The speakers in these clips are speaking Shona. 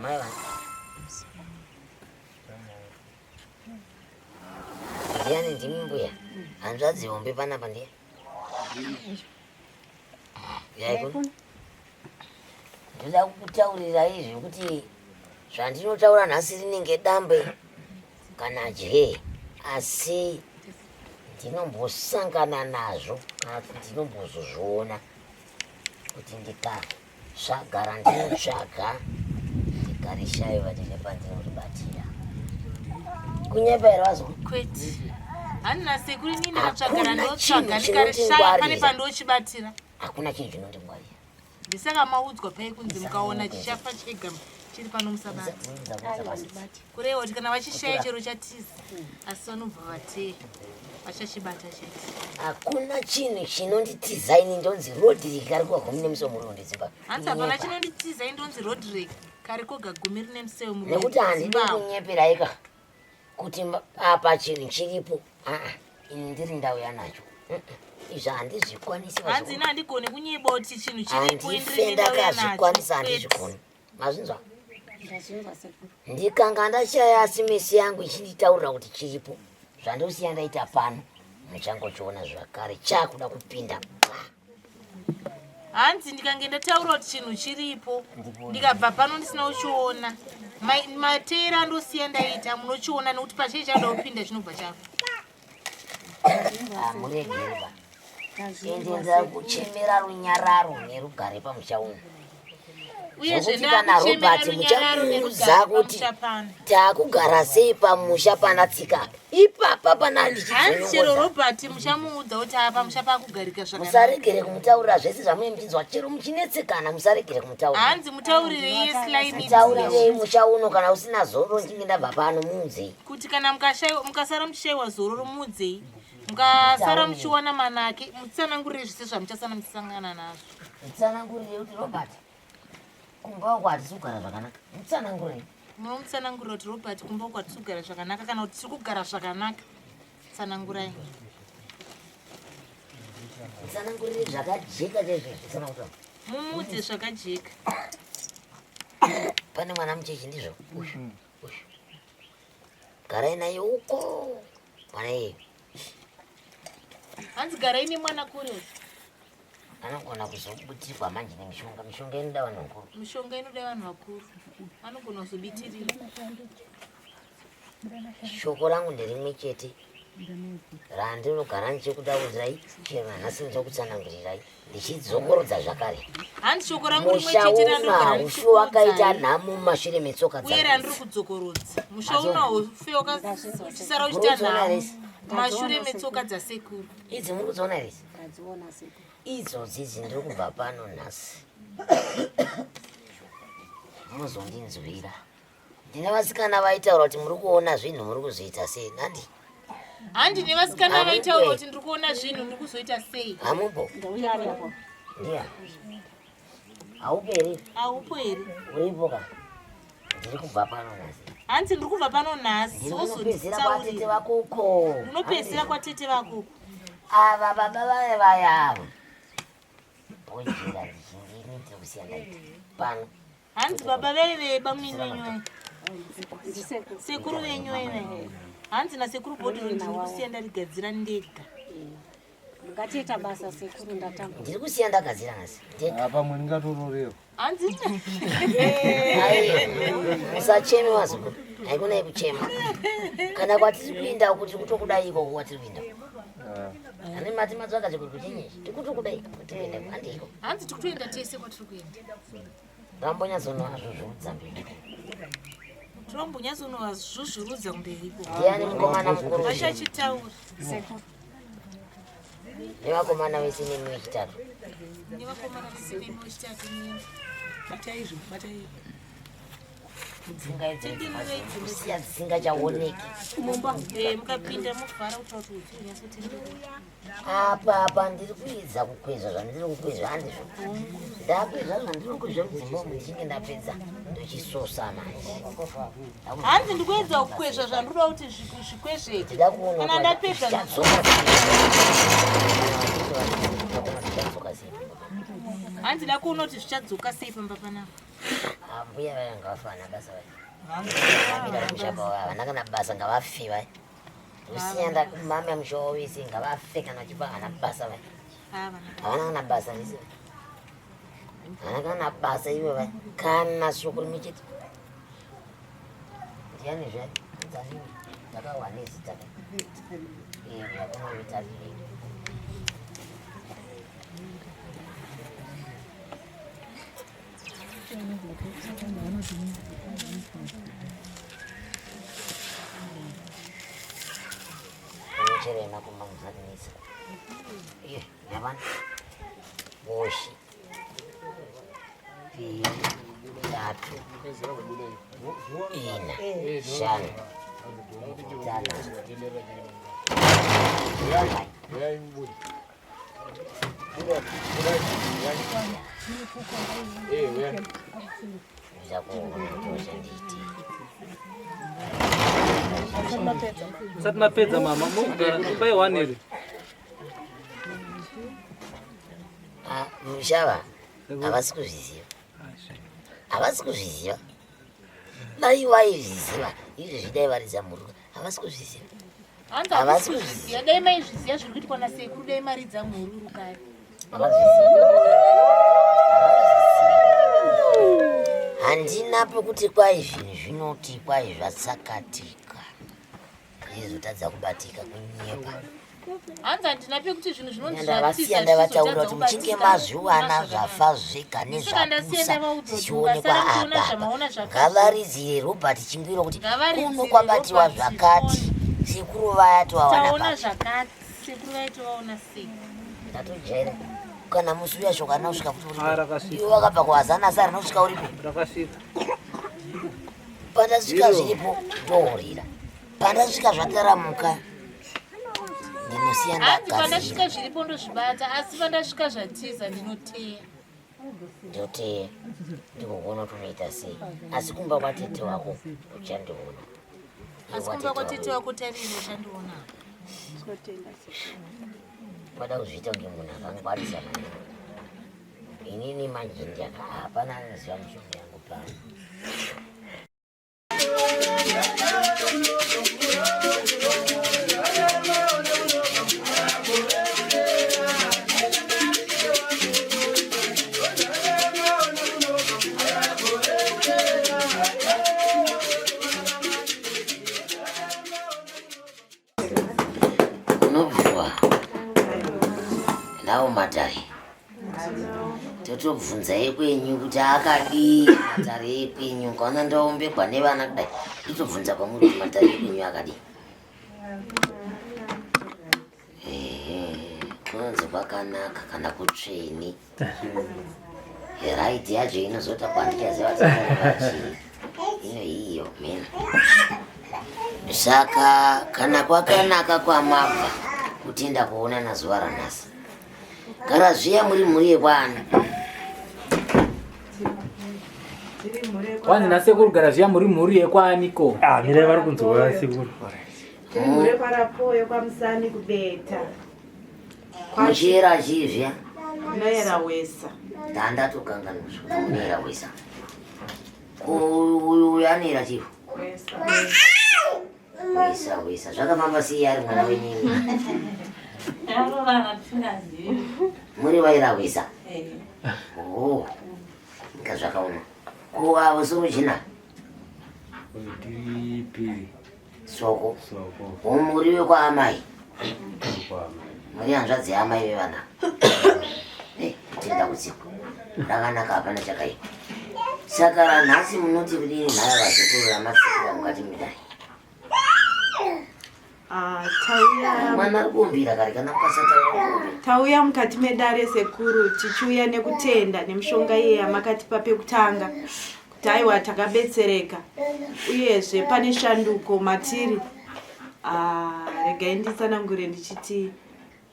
Mai vangu. Ndiani ndimi mbuya? Hanzvadzi hombe panapa ndiye. Yaiko. Ndoda kukutaurirai zvekuti zvandinotaura nhasi rinenge dambe kana jee asi ndinombosangana nazvo kana kuti ndinombozozviona kuti ndikatsvaga randinotsvaga ndikarishaiwa ndine pandinoribatira kunyepa here vazwa kwete handina sekuru inini ndikatsvaga randotsvaga ndikarishaya pane pandochibatira hakuna chinhu chinondingwarira Ndisaka maudzwa paye kunzi mukaona chichafa chega chiri pano musabata. Kureva kuti kana vachishaya chero chatiza asi vanobva vatee vachachibata chete. Hakuna chinhu chinonditiza ini ndonzi Rodrick kari koga gumi nemuseo murundi dzimba. Hanzi hapana chinonditiza ini ndonzi Rodrick kari koga gumi rine museo murundi. Nekuti handidi kunyeperaika. kuti apa chinhu chiripo aa ini ndiri ndauya nacho izvi handizvikwanisi hanzi ini handigone kunyeba kuti chinhu chiripo handife ndakazvikwanisa handizvikoni mazvinzwa ndikanga ndashaya asi mesi yangu ichinditaurira kuti chiripo zvandosiya ndaita pano muchangochiona zvakare chakuda kupinda Hanzi ndikange ndataura kuti chinhu chiripo ndikabva pano ndisina kuchiona mateera andosiya ndaita munochiona nekuti pachii chada kupinda chinobva chafa. Amuregereba ende ndakuchemera runyararo nerugare pamusha uno. Uyezve Zvekuti kana ndakuchemera Robert runyararo muchamuudza nerugare kuti pamusha pano. takugara sei pamusha pana tsika apa ipapa pana Hanzi chero ndichidzonyongodza Robert muchamuudza kuti apa pamusha pakugarika zvakanaka. musaregere kumutaurira zvese zvamunenge muchinzwa chero muchinetsekana musaregere kumutaurira Hanzi mutaurirei yeslime mutaurirei musha uno kana usina zororo ndichinge ndabva pano muudzei kuti kana mukashaiwa mukasara muchishaiwa zororo muudzei mukasara muchiwana manake mutsanangurire zvese zvamuchasana muchisangana nazvo. Mutsanangurire kuti Robert kumba uko hatisi kugara zvakanaka mutsanangurei munomutsanangurira kuti robert kumba uko hatisi kugara zvakanaka kana kuti tiri kugara zvakanaka tsanangurai mutsanangurire zvakajeka chaizvo tsanangura mumuudze zvakajeka pane mwana mucheche ndizvo uyu uyu garai naye uko mwana iyeyo hanzi garai nemwana kure anogona kuzobutirwa manje nemishonga mishonga inoda vanhu vakuru mishonga inoda vanhu vakuru anogona kuzobitirira shoko rangu nderimwe chete randinogara ndichikutaurirai chero nanhasi ndichokutsanangurirai ndichidzokorodza zvakare hanzi shoko rangu rimwe musha chete uno randinogara haufi wakaita ndichikuudzai nhamo mumashure metsoka uye randiri kudzokorodza musha uno haufe wakachisara uchiita nhamo mumashure metsoka dzasekuru idzi muri kudziona here Idzodzi idzi ndiri kubva pano nhasi muzondinzwira ndine vasikana vaitaura kuti muri kuona zvinhu muri kuzoita sei nandi handi nevasikana vaitaura kuti ndiri kuona zvinhu ndiri kuzoita sei hamupo ndiya haupo here haupo here uripo ka ndiri kubva pano nhasi hanzi ndiri kubva pano nhasi ndinopedzera kwatete vako uko unopedzera kwatete vako uko ava baba vaya vaya ava bojera ndini ndiri kusiya ndaita pano hanzi baba vaive bamunini venyu vaya sekuru venyu vaive hanzi nasekuru bhodhoro ndiri kusiya ndarigadzira ndega Ngatiita basa sekuru ndatamba. Ndiri kusiya ndagadzira nhasi. Ah, pamwe ndingatororewa. Hanzi. Usacheme wazukuru. Haikona yekuchema. Kana kwatiri kuinda uku tiri kutokudai ikoko kwatiri kuinda. Ah. Ane mati matsvaka chekuri kuchinyi. Tiri kutokudai kwatiri kuinda handi iko. Hanzi tiri kutoenda tese kwatiri kuenda. Rambonyatsonowazvuzvurudza mberi. Tirombonyatsonowazvuzvurudza mberi iko. Ndiani mukomana mukuru? Vachachitaura. Sekuru. Nevakomana vese nemi vechitatu. Nevakomana vese nemi vechitatu nemi. Batai izvo, batai. Tsinga idzo kusiya dzisingachaoneki. Mumba eh, mukapinda muvhara kuitira kuti utsi unyatsotendera. Apa apa ndiri kuidza kukwezva zvandiri kukwezva handizvo. Ndakwezva zvandiri kukwezva mudzimba umu ndichinge ndapedza ndochisosa manje. Hanzi ndikuedza kukwezva zvandinoda kuti zvikwezveke. Kana ndapedza hanzi da kuona kuti zvichadzoka sei pamba panapa. Ambuya vaya ngavafe vana basa vaya. Vamira kumusha pavo havana kana basa ngavafe vaya. Usiya ndakumamya musha wavo wese ngavafe kana vachipa havana basa vaya. Havana kana basa vese. Havana kana basa ivo vaya. Kana shoko rimwe chete. Ndiani zve? Dzanini. Ndakawana zita. Eh, yakuna vita. Michero yemakumba musatinisa. Iye, yavana. Boshi. Mbiri, tatu, ina, shanu, tanhatu. Musati mapedza mama, mogara pai one here. Ah, mushava havasi kuzviziva, havasi kuzviziva. Dai vaizviziva izvezvi dai varidza mhuruka. Havasi kuzviziva. Hanzi havasi kuzviziva. Dai maizviziva zviri kuitwa nasekuru dai maridza mhururu kare. Handina pekuti kwai zvinhu zvinoti kwai zvatsakatika izvozotadza kubatika kunyepa. Hanzi handina pekuti zvinhu zvinonzi Ndavasiya ndavataurira kuti muchinge mazviwana zvafa zvega nezvapusa zvichionekwa apa ngavaridzire Robert Chingwiro kuti kuno kwabatiwa zvakati sekuru vaya tovawana zvakati sekuru vaya tovaona sei. Ndatojaira kana musi uya shoko arina kusvika futi uripo iwe wakabva kuhazana asi arina kusvika uripo rakasvika pandasvika zviripo ndohurira pandasvika zvataramuka ndinosiya ndagadzira pandasvika zviripo ndozvibata asi pandasvika zvatiza ndinoteya ndoteya ndikuona kuti unoita sei asi kumba kwatete wako uchandiona asi kumba kwatete wako tariro uchandiona Kwada kuzviita kunge munhu akangwarisa maningi. Inini manje ndiyaka hapana anoziva mishonga yangu pano. Unobvwa nawo matare totobvunza ekwenyu kuti akadii matare ekwenyu ukaona ndaombegwa nevana kudai totobvunza kwamuri kuti matare ekwenyu akadii kunonzi kwakanaka kana kutsveni Right yacho inozota kwandichaziva chii ino iyo mheno. Saka kana kwakanaka kwamabva kutenda kuonana zuva ranhasi. Gara zviya muri mhuri yekwaani? Kwanzi nasekuru gara zviya muri mhuri yekwaaniko? Ah, mirai vari kunzwa sekuru. Tiri mhuri yekwarapoyo kwaMusani kubeta. Muchiyera chii zviya? Munoyera wesa. Ndandatokanganwa kuti munoyera wesa. Uyu anoyera chii? Wesa. Wesa wesa. Zvakafamba sei ari mwana wenyu? Tarovana tisingazivi. Muri vaira wesa. Eh. Oh. Inga zvakaoma. Ko avo soruchina? Tiri piri. Soko. Soko. Muri wekwaamai. Muri hanzvadzi yaamai vevana. Eh, tenda kudzikwa. Rakanaka hapana chakaipa. Saka ranhasi munoti kudini nhaya vazukuru ramatsikira mukati medare? Ah, tauya Mwana ari kuumbira kare kana mukasataura kuumbira. tauya mukati medare sekuru tichiuya nekutenda nemishonga iye yamakatipa pekutanga kuti aiwa takabetsereka uyezve pane shanduko matiri ah, regai nditsanangure ndichiti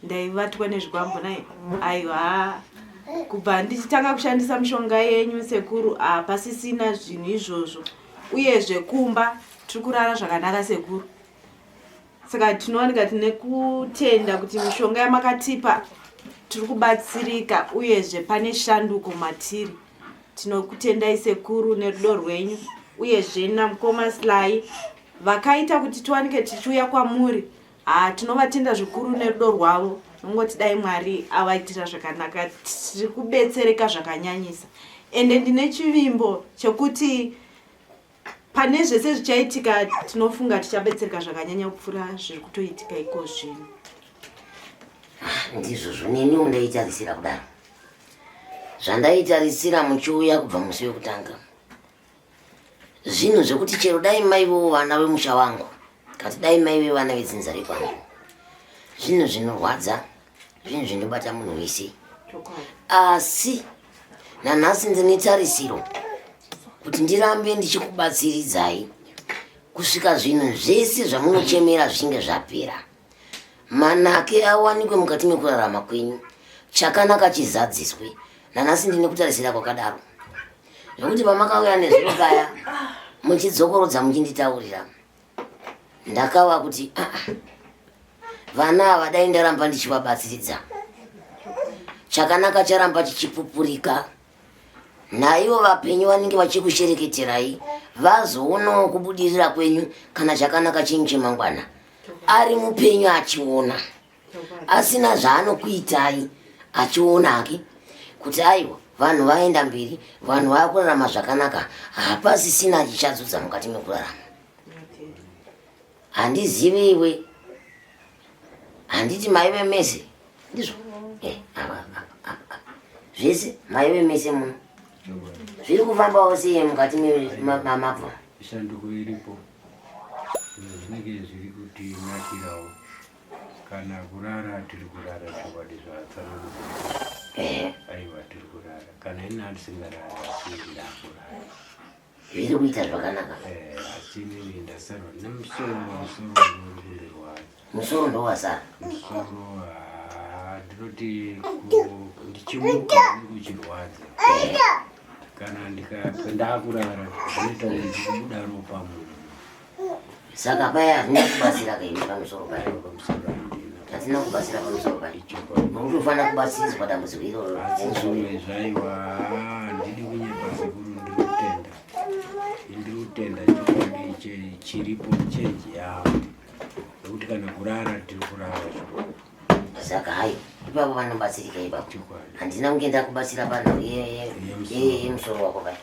ndaivatwa nezvikwambo naye aiwa kubva ndichitanga kushandisa mishonga yenyu sekuru hapasisina ah, zvinhu izvozvo uyezve kumba tiri kurara zvakanaka sekuru saka tinowanika tine kutenda kuti mishonga yamakatipa tiri kubatsirika uyezve pane shanduko matiri. Tinokutendai sekuru nerudo rwenyu uyezve namukoma Sly vakaita kuti tiwanike tichiuya kwamuri. Haa tinovatenda zvikuru nerudo rwavo. Nongoti dai Mwari avaitira zvakanaka. Tiri kubetsereka zvakanyanyisa. Ende ndine chivimbo chekuti pane zvese zvichaitika tinofunga tichabetsereka zvakanyanya kupfuura zviri kutoitika iko zvino. Ndizvozvo neniwo ndaitarisira kudaro. Zvandaitarisira muchiuya kubva musi wekutanga. Zvinhu zvekuti chero dai maivewo vana vemusha wangu, kati dai maive vana vedzinza rekwangu. Zvinhu zvinorwadza, zvinhu zvinobata munhu wese. Asi nanhasi ndine tarisiro kuti ndirambe ndichikubatsiridzai kusvika zvinhu zvese zvamunochemera zvichinge zvapera. Manake awanikwe mukati mekurarama kwenyu, chakanaka chizadziswe. Nanhasi ndine kutarisira kwakadaro zvekuti pamakauya nezuro paya muchidzokorodza muchinditaurira ndakava kuti ah, ah, vana ava dai ndaramba ndichivabatsiridza chakanaka charamba chichipupurika naivo vapenyu vanenge vachikushereketerai vazoonawo kubudirira kwenyu kana chakanaka chenyu chemangwana ari mupenyu achiona asina zvaanokuitai achiona hake kuti aiwa vanhu vaenda mberi vanhu vakurarama zvakanaka hapasisina chichadzudza mukati mekurarama handizivi iwe handiti maive mese ndizvo eh, zvese maive mese muno zviri kufambawo sei mukati mamabva shanduko iripo zvinenge zviri kutinakirawo kana kurara tiri kurara chokwadi zvaatsanangura eh. aiwa tiri kurara kana ini andisingarara asi ndakurara zviri kuita zvakanaka eh, asi inini ndasarwa nemusoro musoro uri kundirwadza musoro ndowasara musoro ah, ndinoti ndichimuka kuchirwadza kana ndakurara zvinoita kuti ndikubuda ropa munhu saka paya hazvina kubatsira kaini pamusoro paya hatina kubatsira pamusoro paya nokuti ufanira kubatsiridzwa dambudziko iroro zvimwe zvaiwa handidi kunyepa sekuru ndiri kutenda ndiri kutenda chokwadi chiripo chenji yavo nekuti kana kurara tiri kurara chokwadi saka hai ipapo vanobatsirika ipapo handina kunge ndakubatsira panhau yemusoro wako paya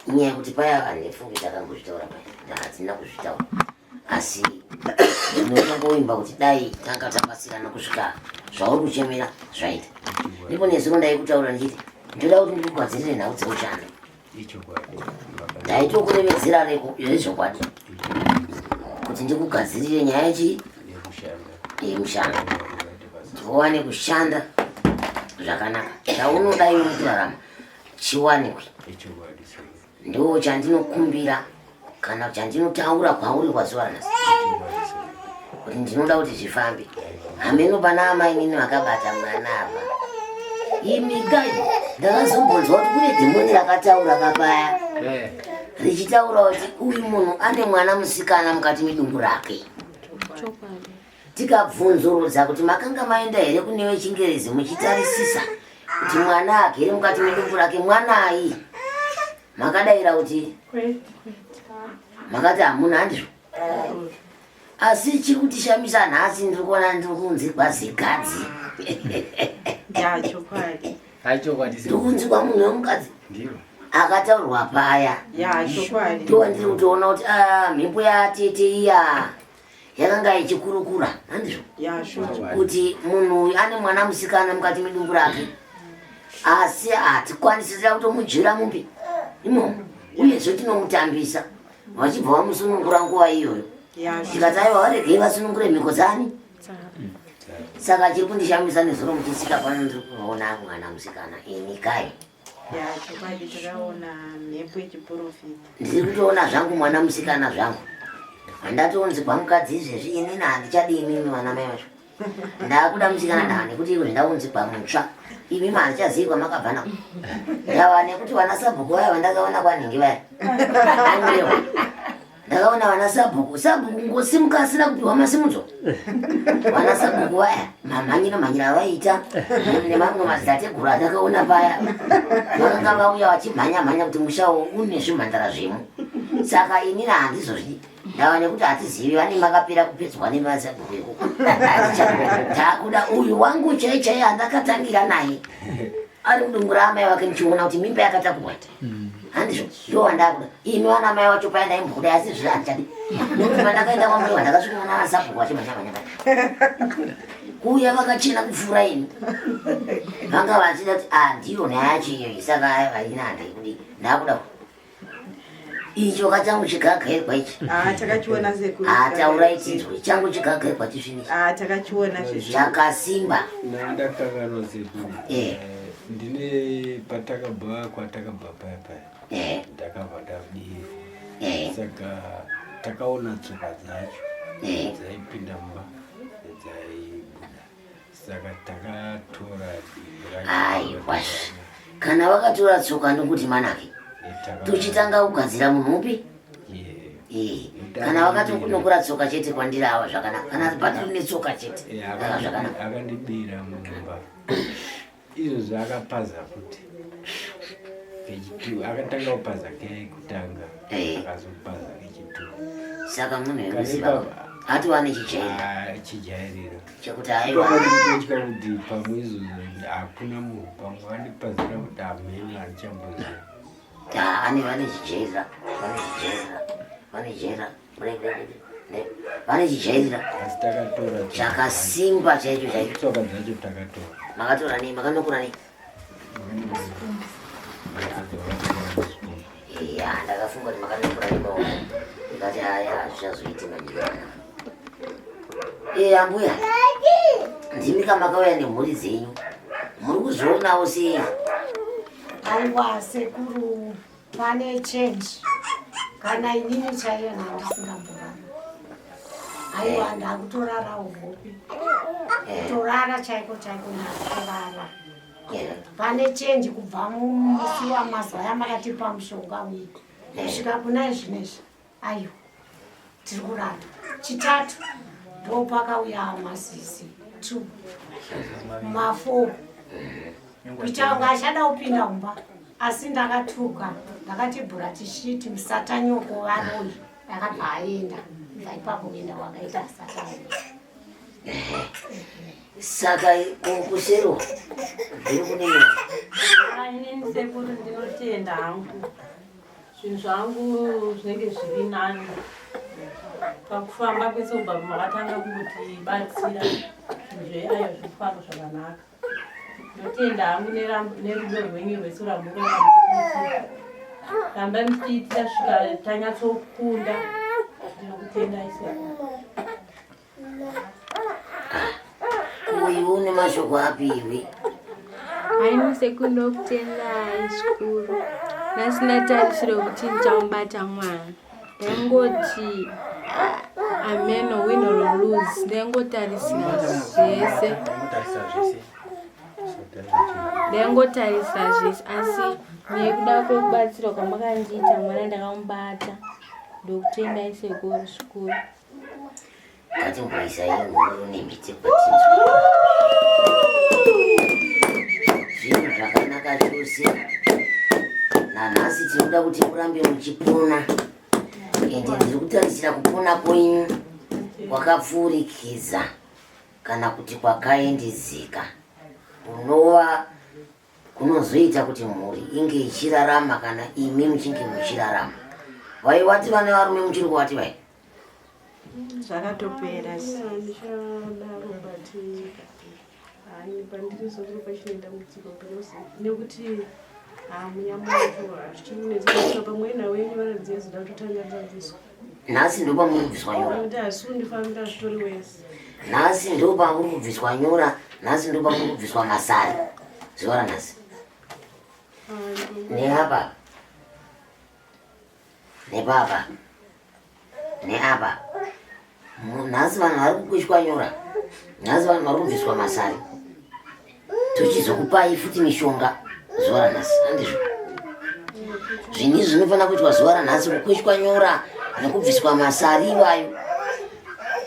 inyaya yekuti paya handifungi takangozvitaura paya hatina kuzvitaura asi ndinotongoimba kuti dai tanga tabatsirana kusvika zvauri kuchemera zvaita ndipo nezuro ndaikutaura ndichiti ndoda kuti ndikugadzirire nhau dzeushando ndaitokurevedzera rezvokwadi kuti ndikugadzirire nyaya yechi yemushando tiwane kushanda zvakanaka chaunoda iwe mukurarama chiwanikwe ndo chandinokumbira kana chandinotaura kwauri kwazuva ranhasi kuti ndinoda kuti zvifambe hameno pana amainini vakabata mwana ava imi kai ndakazombonzwa kuti kune dhimoni rakataura kapaya eh. richitaura kuti uyu munhu ane mwana musikana mukati medumbu rake tikabvunzurudza kuti makanga maenda here kune vechingerezi muchitarisisa kuti mwana agere mukati medumbu rake mwanai makadaira kuti makati hamuna handizvo asi chiri kutishamisa nhasi ndiri kuona ndiri kunzigwa zigadzi ndiri kunzigwa munhu wemukadzi akataurwa paya ndiwa ndiri kutoona kuti ah, mhepo yatete iya yakanga ichikurukura handizvo kuti munhu uyu ane mwana musikana mukati medumbu rake asi hatikwanisi tira kutomudyira mupi imomo uyezve tinomutambisa vachibva vamusunungura nguva iyoyo tikati aiwa varegei vasunungure mhiko dzani saka chiri kundishamisa nezuro muchisika pano ndiri kuona mwana musikana ini kai ndiri kutoona zvangu mwana musikana zvangu handatonzi kwamukadzi izvezvi inini handichadi imimi vana mai vacho ndakuda musikana ndaa nekuti iko zvindaunzi kwamutsva imimi handichazivi kwamakabva nako ndava nekuti vana sabhuku vaya vandakaona kwanhingi vaya andiwa Ndakaona vana sabhuku, sabhuku ngosimuka asina kupiwa masimudzo. Vana sabhuku vaya mamhanyiro mhanyiro avaiita nemamwe madzitateguru atakaona paya vakanga vauya vachimhanya mhanya kuti musha uwu une zvimhandara zvemo. Saka inini handizozvidi ndava nekuti hatizivi vane makapera kupedzwa nemasabhuku ikoko. Takuda uyu wangu chai chai andakatangira naye ari mudumbu raamai vake muchiona kuti mimba yakatakurwa handizvo ndo wandakuda imi vana mai wacho paya ndaimbokuda asi zviro handichadi nokuti pandakaenda kwamuriwa ndakasvikoona vasabhuku vachimhanyamhanya kuuya vakachena kupfuura imi vanga vachida kuti ah ndiyo nyaya yacho iyoyi saka aiva ina handaikudi ndakuda icho kachangu chigagairwa ichi Ah, takachiona sekuru. Ah, taurai tinzwe changu chigagairwa chisvini Ah, takachiona zvezvo. chakasimba Ndandakanganwa sekuru. Eh. Ndine patakabva kwatakabva paya paya. Eh. Ndakabva ndabirwa. Eh. Saka takaona tsoka dzacho Eh. dzaipinda mumba dzaibuda. Saka takatora dimbu racho. Aiwa. Kana vakatora tsoka ndokuti manake. Tochitanga kugadzira munhu upi? Eh, kana vakatokunokura tsoka chete kwandiri ava zvakanaka. Kana patiri netsoka chete. Ava zvakanaka. Akandibira mumba. Izvo zvaakapaza futi. Kechitu akatanga kupaza kekutanga. Akazopaza kechitu. Saka munhu wekuziva atova nechijairiro. Chijairiro. Chekuti aiwa. Ndotya kuti pamwe izvozvo hakuna munhu pamwe vandipazira kuti hameno handichamboziva. Ane vane chijairira, vane chijairira, vane chijairira, vane chijairira. Asi takatora Chakasimba chaicho chaicho. Tsoka dzacho takatora. Makatora nei? Makanokura nei? Iya, ndakafunga kuti makanokura nemaoko. Ndikati haya hazvichazoiti manje. Eh, ambuya. Ndimi kamakauya nemhuri dzenyu. Muri kuzvionawo sei? Aiwa sekuru pane change kana inini chaiyo ndandisingamborara aiwa ndakutorarawo hope kutorara chaiko chaiko ndakutorara pane change kubva musi wamazuva yamakatipa mushonga uyu kusvika kuna izvinezvi aiwa tiri kurara chitatu ndopakauya masisi two mafo kuita kunge achada kupinda mumba asi ndakatuka ndakati bhura tichiti musatanyoko varoyi akabva aenda bva ipapo kuenda wakaita satani Saka kusero zviri kudii? Inini sekuru ndinotenda hangu zvinhu zvangu zvinenge zviri nani pakufamba kwese kubva makatanga kutibatsira zvinhu zveayo zvirikufamba zvakanaka ndotenda hangu nerudo rwenyu rwese rwamuramba muchitiitira rambai muchitiitira svika tanyatsokunda ndinokutendai sekuru Uyu une mashoko api iwe? Haini sekuru ndokutendai zvikuru. Nhasi ndatarisira kuti ndichamubata mwana. Ndaingoti ameno win or lose. Ndaingotarisira zvese. Ndaingotarisa zvese asi nekuda kwekubatsirwa kwamakandiita mwana ndakamubata. Ndokutendai sekuru zvikuru. Ngatimboisai huru nemhete kwatinzwa. Zvinhu zvakanaka chose. Nanhasi tinoda kuti murambe muchipona. Ende ndiri kutarisira kupona kwenyu kwakapfuurikiza kana kuti kwakaendedzeka kunova kunozoita kuti mhuri inge ichirarama kana imi muchinge muchirarama. Vaiwati vane varume muchiri kuvati vai? Zvakatopera. Handichadaro but hani pandiri zoti pachine dambudziko because nekuti munyama wacho hazvichinetsa pamwe nhau yenyu varadziya zoda kutotanga dzabviswa. Nhasi ndopamuri kubviswa nyora. Nekuti hazvisi kundifambira zvitori wese. Nhasi ndopamuri kubviswa nyora, nhasi ndopamuri kubviswa masari. Zuva ranhasi. Neapa. Nepapa. Neapa. Nhasi vanhu vari kukwishwa nyora. Nhasi vanhu vari kubviswa masari. Tochizokupai futi mishonga zuva ranhasi. Handizvo? Zvinhu izvi zvinofanira kuitwa zuva ranhasi kukwishwa nyora. nekubviswa masari iwayo.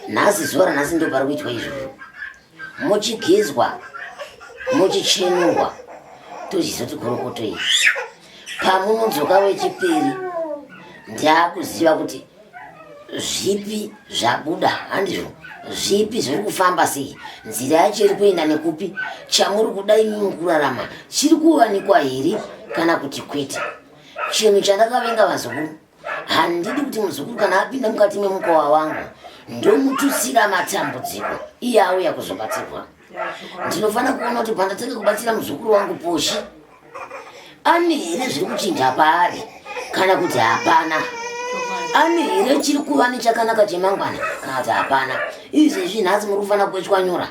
Nhasi zuva ranhasi ndo pari kuitwa izvozvo. Muchigezwa, muchichenurwa, tochizoti gorokoto iyi. Pamunodzoka wechipiri, ndakuziva kuti zvipi zvabuda handizvo zvipi zviri kufamba sei nzira yacho iri kuenda nekupi chamuri kuda imi mukurarama chiri kuwanikwa here kana kuti kwete chinhu chandakavenga vazukuru handidi kuti muzukuru kana apinda mukati memukowa wangu ndomututsira matambudziko iye auya kuzobatsirwa ndinofanira kuona kuti pandatanga kubatsira muzukuru wangu poshi ane here zviri kuchinja paari kana kuti hapana ane here chiri kuva nechakanaka chemangwana kana kuti hapana izvezvi nhasi muri kufanira kuitwa nyora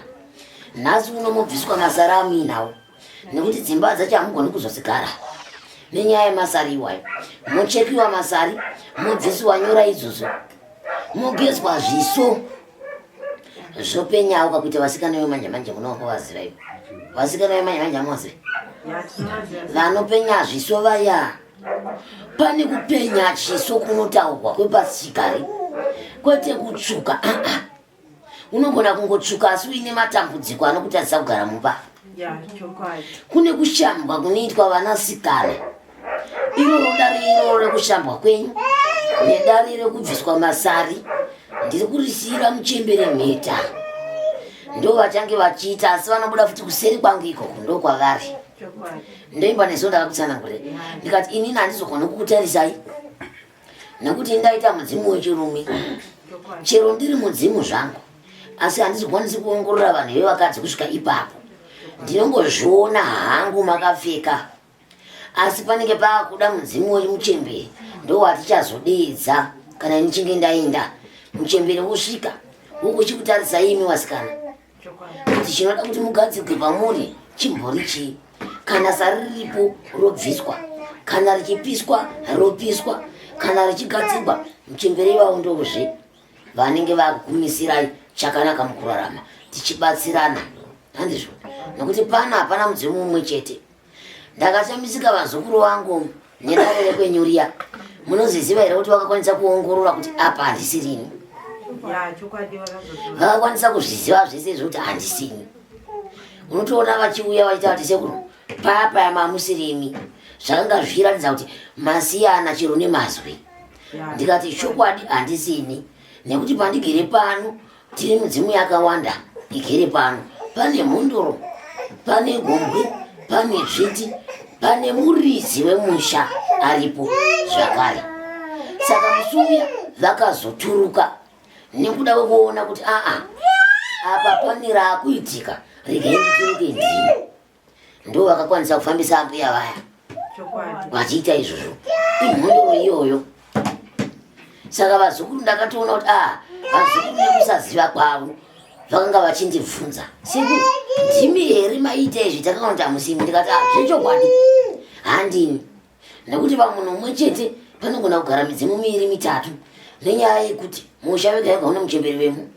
nhasi uno mobviswa masara amuinawo nekuti dzimba dzacho hamugoni kuzodzigara nenyaya yemasari iwayo mochekiwa masari mobvisiwa nyora idzodzo mogezwa zviso zvopenyawo kakuita vasikana vemanje manje munovaziva ivo vasikana vemanje manje amuvazive vanopenya zviso vaya pane kupenya chiso kunotaurwa kwepasichigare kwete kutsvuka aa ah, ah. unogona kungotsvuka asi uine matambudziko anokutadzisa kugara mumba kune kushambwa kunoitwa vanasikana iroro dare iroro rekushambwa kwenyu nedare rekubviswa masari ndiri kurisiyira muchembere mheta ndo vachange vachiita asi vanobuda futi kuseri kwangu ikoko ndokwavari ndoimba neso ndakakutsanangure ndikati inini handizogona kukutarisai nekuti ndaita mudzimu wechirume chero ndiri mudzimu zvangu asi handizokwanisi kuongorora vanhu vevakadzi kusvika ipapo ndinongozviona hangu makapfeka asi panenge paakuda mudzimu wemuchembere ndowatichazodeedza kana ndichinge ndaenda muchembere wosvika wokuchikutarisai imi wasikana kuti chinoda kuti mugadzirwe pamuri chimbori chii kana sari riripo robviswa kana richipiswa ropiswa kana richigadzirwa muchembere iwawo ndozve vanenge vakukumisirai chakanaka mukurarama tichibatsirana handizvo nokuti pano hapana mudzimu mumwe chete ndakashamisika vazukuru vangu nedare rekwenyuriya munozviziva here kuti vakakwanisa kuongorora kuti apa handisirini vakakwanisa kuzviziva zvese izvo kuti handisini unotoona vachiuya vachiita vati sekuru paya paya mamusirimi zvakanga zvichiratidza kuti masiyana chero nemazwi ndikati chokwadi handisini nekuti pandigere pano Tiri midzimu yakawanda igere pano. Pane mhondoro, pane gombwe, pane dzviti, pane muridzi wemusha aripo zvakare. Saka musi uya vakazoturuka nekuda kwekuona kuti aa apa pane raakuitika regai ndituruke ndini. Ndo vakakwanisa kufambisa ambuya vaya vachiita izvozvo imhondoro iyoyo saka vazukuru ndakatoona kuti a ah, vazukuru nekusaziva kwavo vakanga vachindibvunza sekuru ndimi here maiita izvi takaona kuti hamusimi ndikati ah, zvechokwadi handini nekuti pamunhu umwe chete panogona kugara midzimu miiri mitatu nenyaya yekuti musha wega wega une muchemberi wemo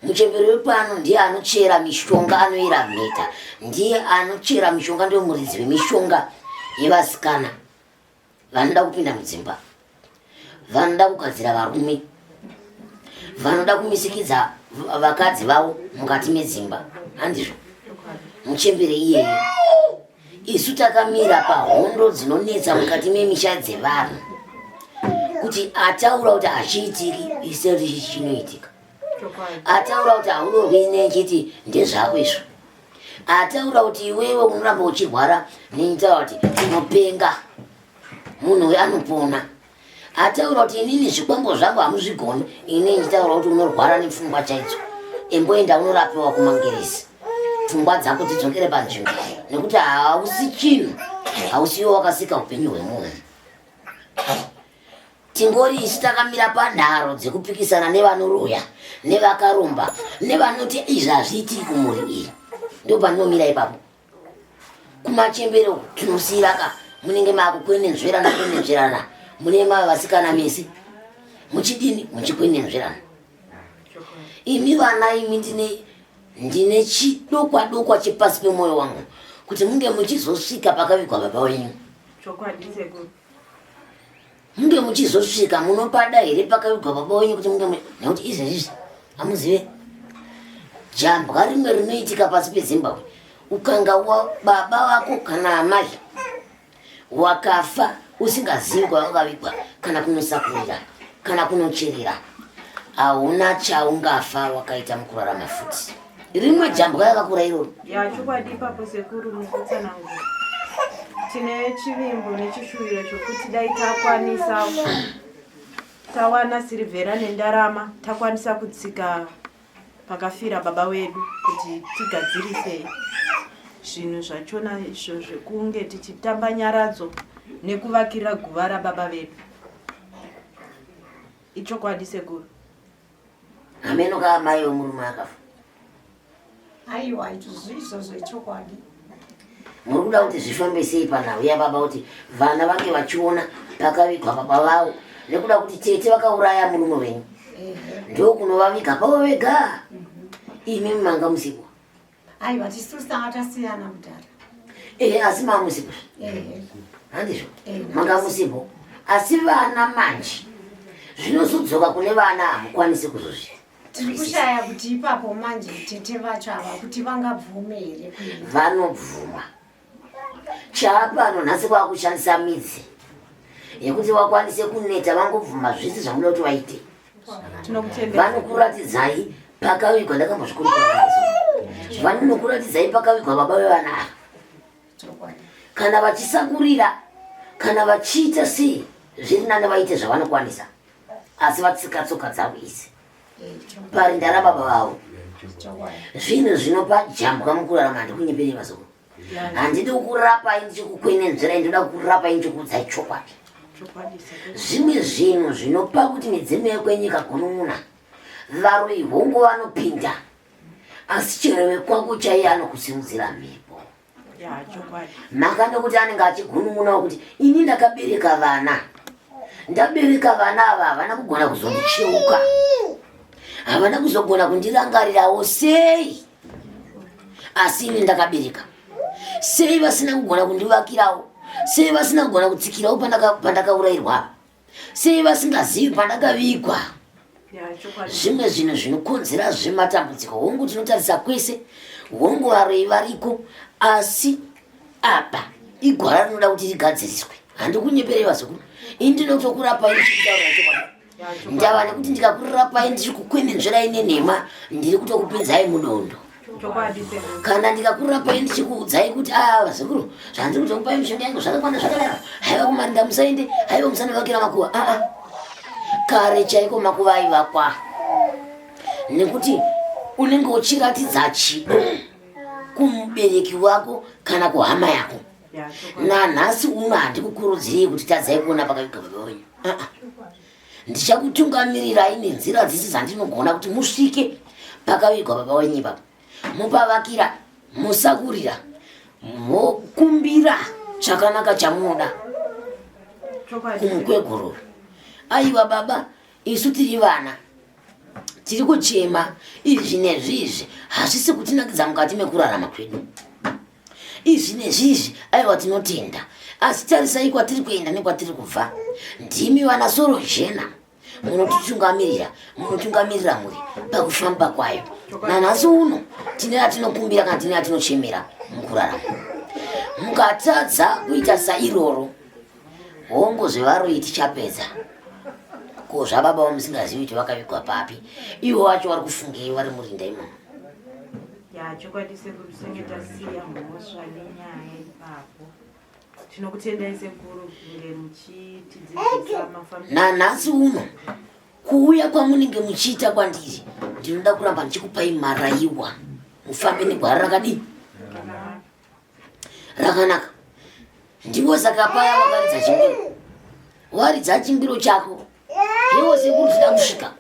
Muchembere wepano ndiye anochera mishonga anoera mheta ndiye anochera mishonga ndiye muridzi wemishonga yevasikana vanoda kupinda mudzimba vanoda kugadzira varume vanoda kumisikidza vakadzi vavo mukati medzimba handizvo muchembere iyeye Isu takamira pahondo dzinonetsa mukati memisha dzevanhu kuti ataura kuti hachiitiki iseri chinoitika ataura kuti haurorwi nechiti ndezvako izvo ataura kuti iwewe unoramba uchirwara nechitaura kuti unopenga munhu uyu anopona Ataura kuti inini zvikwambo zvangu hamuzvigoni, ini ndichitaura kuti unorwara nepfungwa chaidzo. Imboenda unorapiwa kumangeresi, pfungwa dzako dzidzokere panzvimbo, nekuti hausi chinhu, hausiwo wakasika upenyu hwemunhu. Tingori isu takamira panharo dzekupikisana nevanoroya, nevakaromba, nevanoti izvi hazviitiki kumhuri iyi. Ndopandinomira ipapo. Kumachembere uku tinosiira ka munenge makukwenenzverana kwenenzverana mune mava vasikana mese muchidini muchikwenenzverana imi vana imi ndine ndine chidokwa dokwa chepasi pemwoyo wangu kuti munge muchizosvika pakavigwa baba wenyu Chokwadi sekuru. Munge muchizosvika munopada here pakavigwa baba wenyu kuti munge nekuti izvezvizvi hamuzive jambwa rimwe rinoitika pasi peZimbabwe ukanga baba vako kana amai wakafa usingazivi kwavakavigwa kana kunosakurira kana kunocherera hauna chaungafa wakaita mukurarama futi rimwe jambwa yakakura iroro ya chokwadi ipapo sekuru mukutsanangura tine chivimbo nechishuviro chokuti dai takwanisa tawana sirivhera nendarama takwanisa kutsika pakafira baba wedu kuti tigadzirise zvinhu zvachona izvo zvekunge tichitamba nyaradzo nekuvakira guva rababa vedu ichokwadi sekuru hameno ka amai vemurume akafa aiwa izvo izvozvo ichokwadi muri kuda kuti zvifambe sei panhau yababa kuti vana vange vachiona pakavigwa baba vavo nekuda kuti tete vakauraya murume wenyu ndokunovaviga pavo vega imi manga musipo aiwa tisu tanga tasiyana mudhara ehe asi manga musipo handizvo manga musipo asi vana manje zvinozodzoka kune vana hamukwanisi kuzozvi tiri kushaya kuti ipapo manje tete vacho ava kuti vangabvume here kuenda vanobvuma chaapano nhasi kwakushandisa midzi yekuti vakwanise kuneta vangobvuma zvese zvamuda kuti vaite vanokuratidzai pakavigwa ndakambozvikurukura vanonokuratidzai pakavigwa baba vevana ava kana vachisakurira kana vachiita sei zviri nani vaite zvavanokwanisa asi vatsika tsoka dzavo idzi parinda rababa vavo zvinhu zvinopa jambwa mukurarama handikunyeperei vazukuru handidi kukurapai ndichikukwenenzverai ndinoda kukurapai ndichikuudzai chokwadi zvimwe zvinhu zvinopa kuti midzimu yekwenyika gunun'una varoyi hongu vanopinda asi chero wekwako chaiye anokusimudzira mhepo mhaka nekuti anenge achigunun'unawo kuti ini ndakabereka vana ndabereka vana ava havana kugona kuzondicheuka havana kuzogona kundirangarirawo sei asi ini ndakabereka sei vasina kugona kundivakirawo sei vasina kugona kutsikirawo pandakaurayirwa sei vasingazivi pandakavigwa zvimwe zvinhu zvinokonzera zvematambudziko hongu tinotarisa kwese hongu varoyi variko asi apa igwara rinoda kuti rigadziriswe handikunyeperei vazukuru ini ndinotokurapai ndichikutaura chokwadi ndava nekuti ndikakurapai ndichikukwenenzverai nenhema ndiri kutokupinzai mudondo kana ndikakurapai ndichikuudzai kuti a ah, vazukuru zvandiri kutokupai mishonga yangu zvakakwana zvakadaro haiva kumarinda musaende haiva musanovakira makuva aa ah, kare chaiko makuva aivakwa nekuti unenge uchiratidza chido kumubereki wako kana kuhama yako nanhasi uno handikukurudzirei kuti tadzai kuona pakaviga baba wenyu aa ndichakutungamirirai nenzira dzese dzandinogona kuti musvike pakavigwa baba wenyu ipapo mupavakira musakurira mokumbira chakanaka chamunoda kumukwegururu aiwa baba isu tiri vana tiri kuchema izvi nezvizvi hazvisi kutinakidza mukati mekurarama kwedu izvi nezvizvi aiwa tinotenda asi tarisai kwatiri kuenda nekwatiri kubva ndimi vana soro jena munotitungamirira munotungamirira mhuri pakufamba kwayo nanhasi uno tine atinokumbira kana tine atinochemera mukurarama mukatadza kuita sairoro hongu zvevaroyi tichapedza ko zvababa vamusingazivi kuti vakavigwa papi ivo vacho vari kufungei vari murinda imomo ya chokwadi sekuru tinenge tasiya mhosva nenyaya ipapo tinokutendai sekuru kunge muchitidzidzisa mafambiro nanhasi uno kuuya kwamunenge muchiita kwandiri ndinoda kuramba ndichikupai maraiwa mufambe negwara rakadii rakanaka ndiwo saka paya wakaridza chimbiro waridza chimbiro chako iwo sekuru tida kusvika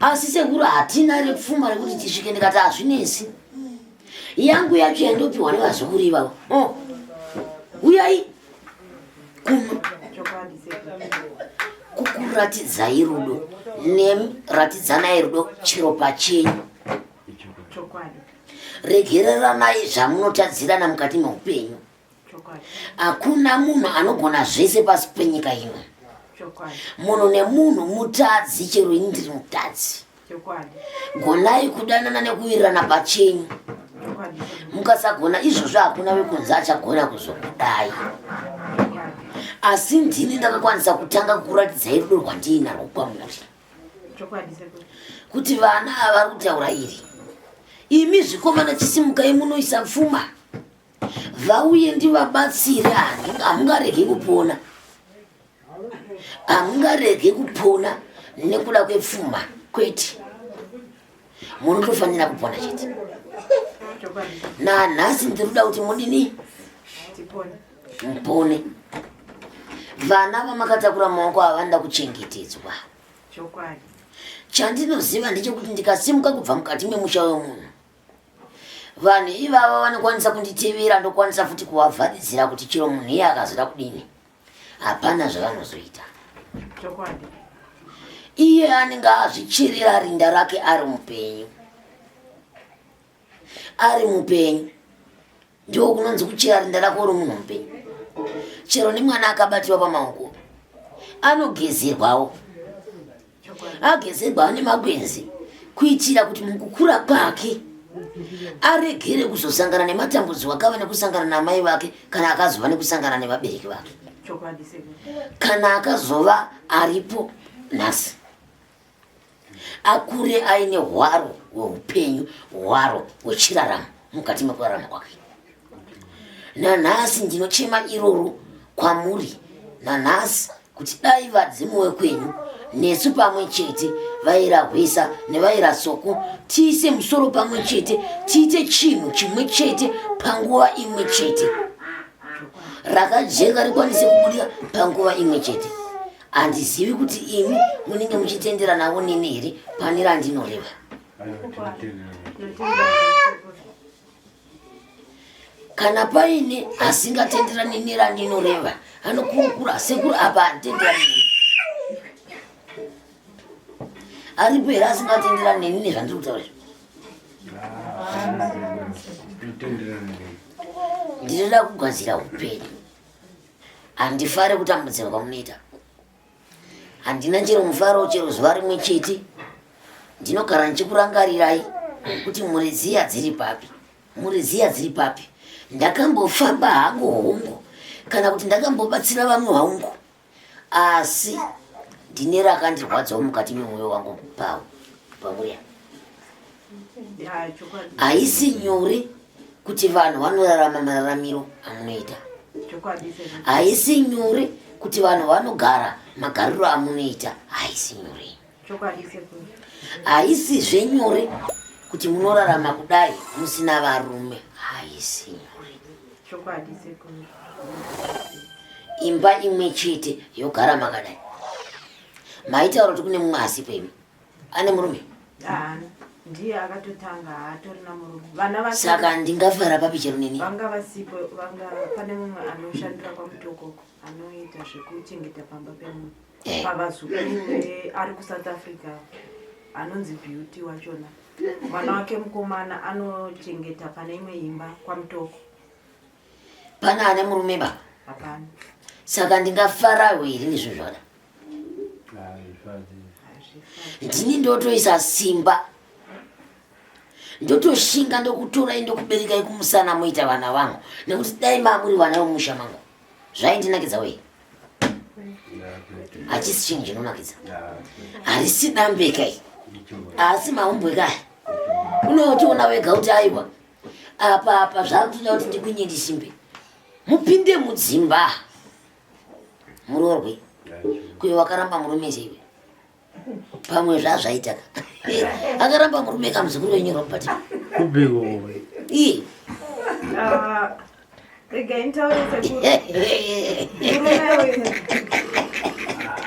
asi sekuru hatina repfuma rekuti tisvike ndikati hazvinesi yangu yacho yandopiwa nevazukuru ivavo oh. uyai kuno kukuratidzai rudo neratidzanai rudo chero pachenyu regereranai zvamunotadzirana mukati meupenyu hakuna munhu anogona zvese pasi penyika ino. Munhu nemunhu mutadzi, chero ini ndiri mutadzi. Gonai kudanana nekuwirirana pachenyu. Mukasagona izvozvo hakuna wekunze achagona kuzokudai. Asi ndini ndakakwanisa kutanga kukuratidzai rudo rwandiinarwo kwamuri. Kuti vana ava vari kutaura iri. Imi zvikomana chisimukai munoisa pfuma. Vauye ndivabatsire hamungaregi kupona. Hamungaregi kupona nekuda kwepfuma kwete. Munotofanira kupona chete. Nanhasi ndiri kuda kuti mudini? Mupone. Vana vamakatakura maoko ava vanoda kuchengetedzwa. Chandinoziva ndechekuti ndikasimuka kubva mukati memusha wemunhu vanhu ivava vanokwanisa kunditevera ndokwanisa futi kuvavharidzira kuti chero munhu iye akazoda kudini hapana zvavanozoita. Iye anenge azvichirira rinda rake ari mupenyu, ari mupenyu. Ndiko kunonzi kuchera rinda rako uri munhu mupenyu. Chero nemwana akabatiwa pamaoko anogezerwawo, agezerwawo nemagwenzi kuitira kuti mukukura kwake aregere kuzosangana nematambudziko akava nekusangana namai vake kana akazova nekusangana nevabereki vake kana akazova aripo nhasi akure aine hwaro hweupenyu, hwaro hwechiraramo mukati mekurarama kwake. Nanhasi ndinochema iroro kwamuri nanhasi kuti dai vadzimu wekwenyu nesu pamwe chete vaira hwesa nevaira soko tiise musoro pamwe chete tiite chinhu chimwe chete panguva imwe chete rakajeka rikwanise kubudika panguva imwe chete. Handizivi kuti imi munenge muchitenderanawo neni here pane randinoreva. Kana paine asingatenderani nerandinoreva anokurukura sekuru apa handitenderani neni. Aripo here asingatenderani neni nezvandiri kutaura izvi? Ndinoda kugadzira upenyu. Handifare kutambudzika kwamunoita. Handina chero mufaro chero zuva rimwe chete. Ndinogara ndichikurangarirai kuti mhuri dziya dziri papi, mhuri dziya dziri papi. Ndakambofamba hangu hongu kana kuti ndakambobatsira vamwe hongu, asi ndine rakandirwadzawo mukati memwoyo wangu pawo pamuri apa. Haisi nyore kuti vanhu vanorarama mararamiro amunoita. Haisi nyore kuti vanhu vanogara magariro amunoita. Haisi nyore. Haisizve nyore kuti munorarama kudai musina varume. Haisi nyore. Imba imwe chete yogara makadai. Maitaura kuti kune mumwe asipo imi. Ane murume? Haana. Ndiye akatotanga haatorina murume. Vana vake Saka ndingafara papi chero neni? Vanga vasipo, vanga pane mumwe anoshandira kwaMutokoko anoita zvekuchengeta pamba pemunhu. Eh. Pavazukuru ari kuSouth Africa anonzi Beauty wachona. Mwana wake mukomana anochengeta pane imwe imba kwaMutoko. Pana ane murume ba? Hapana. Saka ndingafarawo here nezvinhu zvakadai? Ndini ndotoisa simba, ndotoshinga, ndokutorai, ndokuberekai kumusana moita vana vangu, nekuti dai mamuri vana vemusha mangu zvaindinakidza wei. Hachisi chinhu chinonakidza, harisi dambe kai, asi mahumbwe kai. Unotoona wega kuti aiwa apa apa zvakutoda kuti ndikwinye ndisimbe, mupinde mudzimba muroorwe. Kuyo wakaramba murume seiwe pamwe zvazvaita akaramba murume kamuzukuru wenyu Robert kubiko iye. Regai nditaure sekuru.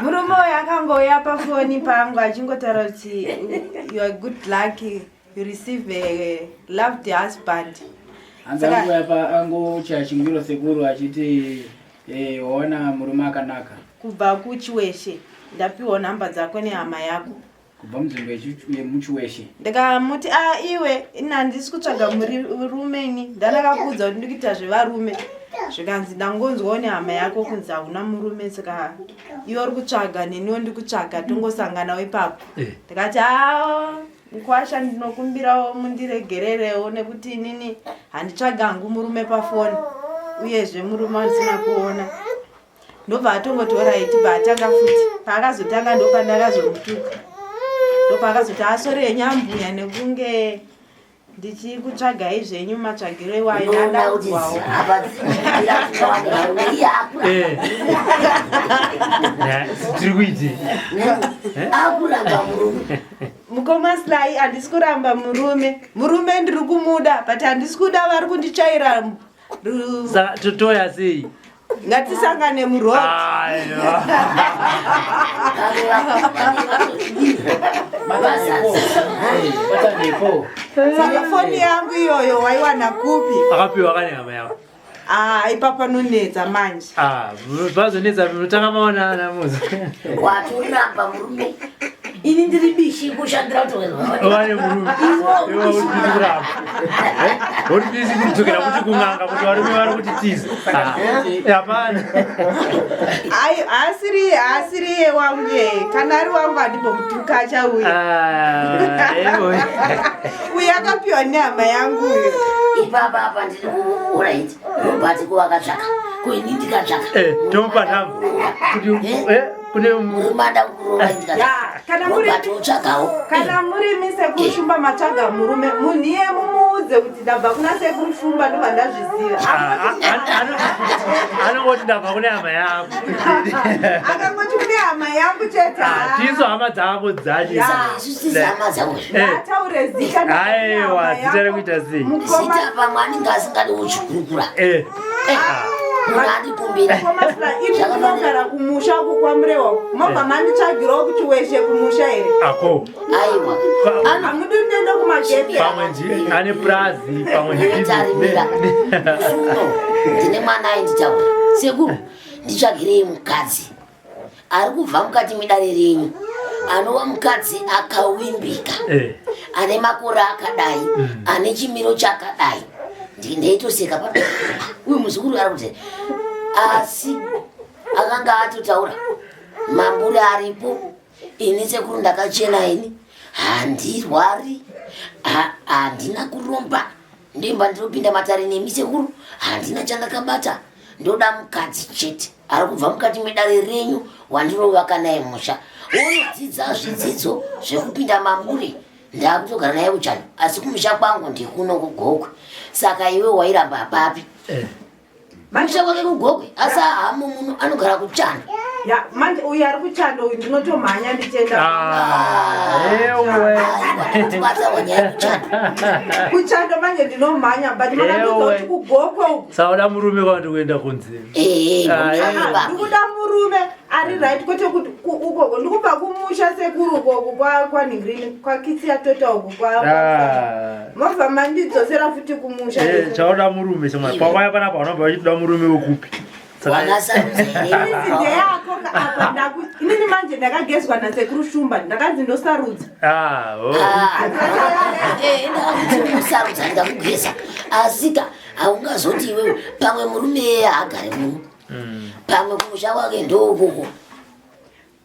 Murume uyu akangouya pafoni pangu achingotaura kuti you are good luck, you receive a loved husband. Hanzi angouya pa angochaya chingwiro sekuru achiti waona murume akanaka. Kubva kuChiweshe ndapiwa nhamba dzako nehama yako. Kubva munzvimbo yemuChiweshe. Ndikamuti a iwe ini handisi kutsvaga murume ini ndandakakuudza kuti ndikuita zvevarume. Zvikanzi ndangonzwawo nehama yako kunzi hauna murume saka iwe uri kutsvaga neniwo ndi kutsvaga tongosanganawo ipapo. Ndikati haa mukwasha ndinokumbirawo mundiregererewo nekuti inini handitsvaga hangu murume pafoni uyezve murume wandisina kuona. Ndobva atongoti oraiti paatanga futi paakazotanga ndopandakazomutuka ndopaakazoti asore henyu ambuya nekunge ndichikutsvagai zvenyu matsvagiro iwayo ndandaudzwawo. Tiri kuitei? Akuramba murume. Mukoma Sly, handisi kuramba murume. Murume ndiri kumuda but handisi kuda vari kunditsvaira. Saka totoya sei? Ngatisangane muroad. Aiwa. Saka foni yangu iyoyo waiwana kupi? Akapiwa kane hama yako. Ah, ipapo panonetsa manje. Ah, pazonetsa munotanga maonana muzi. Watoramba murume. Ini ndiri bishi kushandira kuti Wane murume. Iwe uri busy kuramba. Uri busy kudzokera kuti kun'anga kuti varume vari kuti tiza. Ah, hapana. Ai, haasiri haasiri iye wangu iyeye. Kana ari wangu handimbomutuka achauya. Ah, ewo. Uyu akapiwa nehama yangu uyu. Ipapa apa ndiri kuuraiti. Robert ko akatsvaka. Ko ini ndikatsvaka. Eh, tomupa nhamba. Kuti kune murume ada kukurova Ya, kana muri Robert otsvakawo. kana murimi sekuru Shumba matsvaga murume munhu iye mumuudze kuti ndabva kuna sekuru Shumba ndobva ndazviziva. Anongoti ndabva kune hama yako. Akangoti kune hama yangu chete. Tisu hama dzako dzacho. Ya. Isusu hama dzako. Ataure zita ndabva kune Aiwa, hama zita yako. rekuita sei? Zita pamwe anenge asingadi kuchikurukura. Eh. Munhu andikumbira. Mukoma Sly, ini ndinogara kumusha uku kwaMurewa. Mobva manditsvagirawo kuti weshe kumusha here? Ako. Aiwa. Hamudi ndiende kumagepe. Pamwe ndi ane prazi, pamwe ndi Tarimira. Suno ndine mwana ainditaura. Sekuru, nditsvagirei mukadzi ari kubva mukati medare renyu anova mukadzi akawimbika Eh. ane makore akadai ane chimiro chakadai. Ndeitoseka pa uyu muzukuru ari kuti asi akanga atotaura mambure aripo ini sekuru ndakachena ini handirwari handina kuromba ndimba ndinopinda matare nemi sekuru handina chandakabata ndoda mukadzi chete ari kubva mukati medare renyu wandinovaka naye musha wonodzidza zvidzidzo zvekupinda mambure ndakutogara naye kuchando asi kumusha kwangu ndikuno kuGokwe saka iwe wairamba papi musha kwake kuGokwe asi hamo muno anogara kuchando. Ya, manje uyu ari kuchando uyu ndinotomhanya ndichienda. Kuchando manje ndinomhanya but makandiudza kuti kuGokwe uku. Sauda murume kwandi kuenda kunze. Ah, ndikuda murume ari right kwete kuti ukoko ndikubva kumusha sekuru ukoko kwanhingirini kwakitsi yatota uku kwa mobva mandidzosera futi kumusha. Chauda murume chomwe. Pawaya panapa unobva uchida murume wekupi? Inini ndeyako ka apa inini manje ndakagezwa nasekuru Shumba ndakanzi ndosarudza. Ah, oh. Ndakakuti usarudza ndikakugeza asika haungazoti iwewe pamwe murume iye haagari muno pamwe kumusha kwake ndoukoko.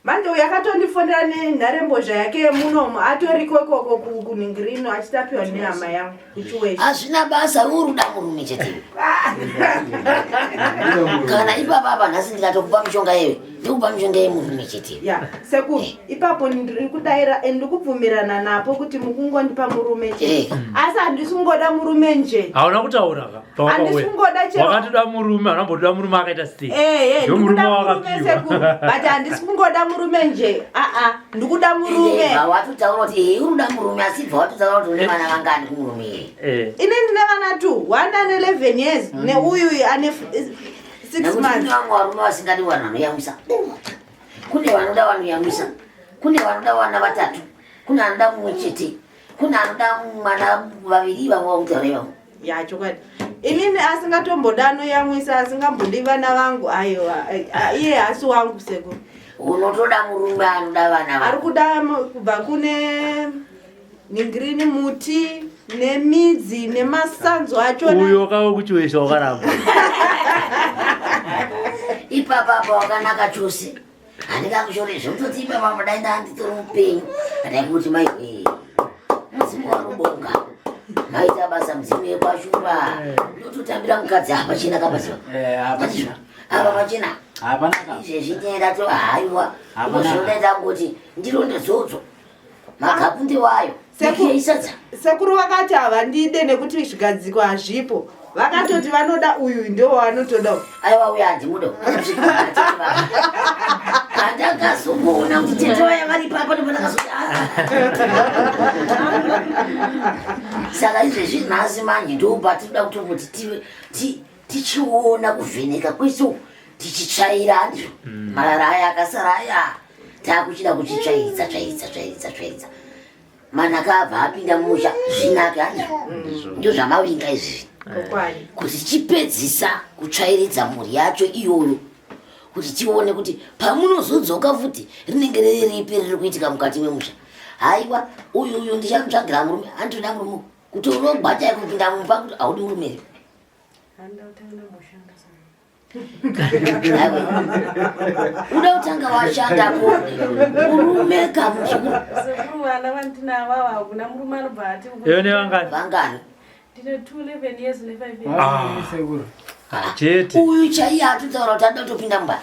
Manje uyu akatondifonera nenharembozha yake yemunomu atoriko ikoko kunhingirino achitapiwa nehama yangu kuchiweshe. Hazvina basa uri uda murume chete kana ipapa apa nhasi ndikatokupa mishonga iwe ndikupa mishonga yemurume chete. Ya sekuru ipapo ndiri kudaira and ndikubvumirana napo kuti mukungondipa murume chete asi handisi kungoda murume nje. Hauna kutaura ka Handisi kungoda chero- Wakatoda murume, hauna kumbotoda murume akaita sei? Ehe, Ndiwo murume ndikuda murume sekuru wakapiwa. but handisi kungoda murume nje aa ndikuda murume. Bva watotaura kuti uri uda murume asi bva watotaura kuti une vana vangani kumurume iyeye. Ini ndine vana 2 one ane 11 years neuyu ane 6 Nekuti kune months. vamwe varume vasingadi vanhu vanoyamwisa kune vanoda vanoyamwisa kune vanoda vana vatatu kune anoda mumwe chete kune anoda mwana vaviri vamwe vakutaura ivavo. Ya chokwadi inini asingatomboda anoyamwisa asingambodi vana vangu aiwa iye hasi wangu sekuru. Unotoda murume anoda vana Ari vako. kuda kubva kune ningirini muti. Nemidzi nemasanzu achona. Uyo wakava kuchiwesha wakaramba. Ipapa apa wakanaka chose. Handingakushore zvekutoti ipapa apa dai ndanditori mupenyu. Dai kuti mai eh, mudzimu warubonga. Maita basa mudzimu yekwashumba. Ndototambira mukadzi apa chena kapaziva. Eh, hapachina. Apa pachena. Hapana ka. Izvezvi ndinoenda to haiwa. Hapana. Unozoda kuti ndironde dzodzo. Magapu ndewayo. Isadza. Sekuru vakati havandide nekuti zvigadziko hazvipo. Vakatoti vanoda uyu ndio wavanotoda. uyu. Aiwa uya handimudo. Pandakazongoona kuti tete vaya vari papa ndipo ndakazoti "Ah." Saka izvezvi nhasi manje ndo patinoda kutomboti tive tichiona kuvheneka kwese uku tichitsvaira handizvo marara aya akasara aya takuchida kuchitsvairidza tsvairidza tsvairidza tsvairidza manaka abva apinda mumusha zvinake handizvo ndo zvamavinga izvizvi kuti chipedzisa kutsvairidza mhuri yacho iyoyo kuti tione kuti pamunozodzoka futi rinenge riri ripi riri kuitika mukati memusha haiwa uyu uyu ndichamutsvagira murume handitoda murume kuti unogwa chaiko kupinda mumba kuti haudi murume here uda kutanga washanda ko murume kamuzukuru Sekuru vana vandinavo ava hakuna murume anobva ati Iwe nevangani? Vangani? Ndine 2 11 years ne 5 years. Ah. Chete. Uyu chaiye atotaura kuti anoda kutopinda mumba.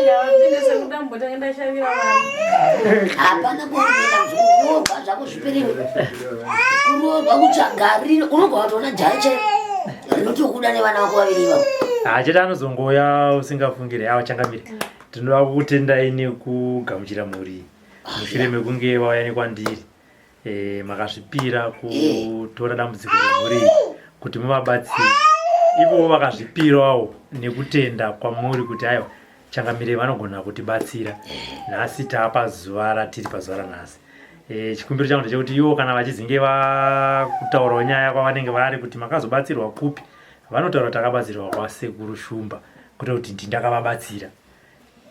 Ndavapinde sekuru ndambotanga ndashavira vana. Hapana kuropinda muzukuru kuroorwa zvako zviperiwe. Kuroorwa kutsvaga rino unobva watoona jaya chairo rinotokuda nevana vako vaviri ivavo. Ah, chete anozongoya usingafungire awa changamire tinoda kukutendai nekugamuchira mhuri mushure mekunge vauya nekwandiri e, makazvipira kutora dambudziko remhuri iyi kuti muvabatsire ivowo vakazvipirawo nekutenda kwamuri kuti aiwa changamire vanogona kutibatsira nhasi taapa zuva ratiri pazuva ranhasi e, chikumbiro changu ndechekuti ivo kana vachizinge vakutaurawo nyaya kwavanenge vari kuti makazobatsirwa kupi vanotaura kuti takabatsirwa kwasekuru shumba kwete kuti ndindakavabatsira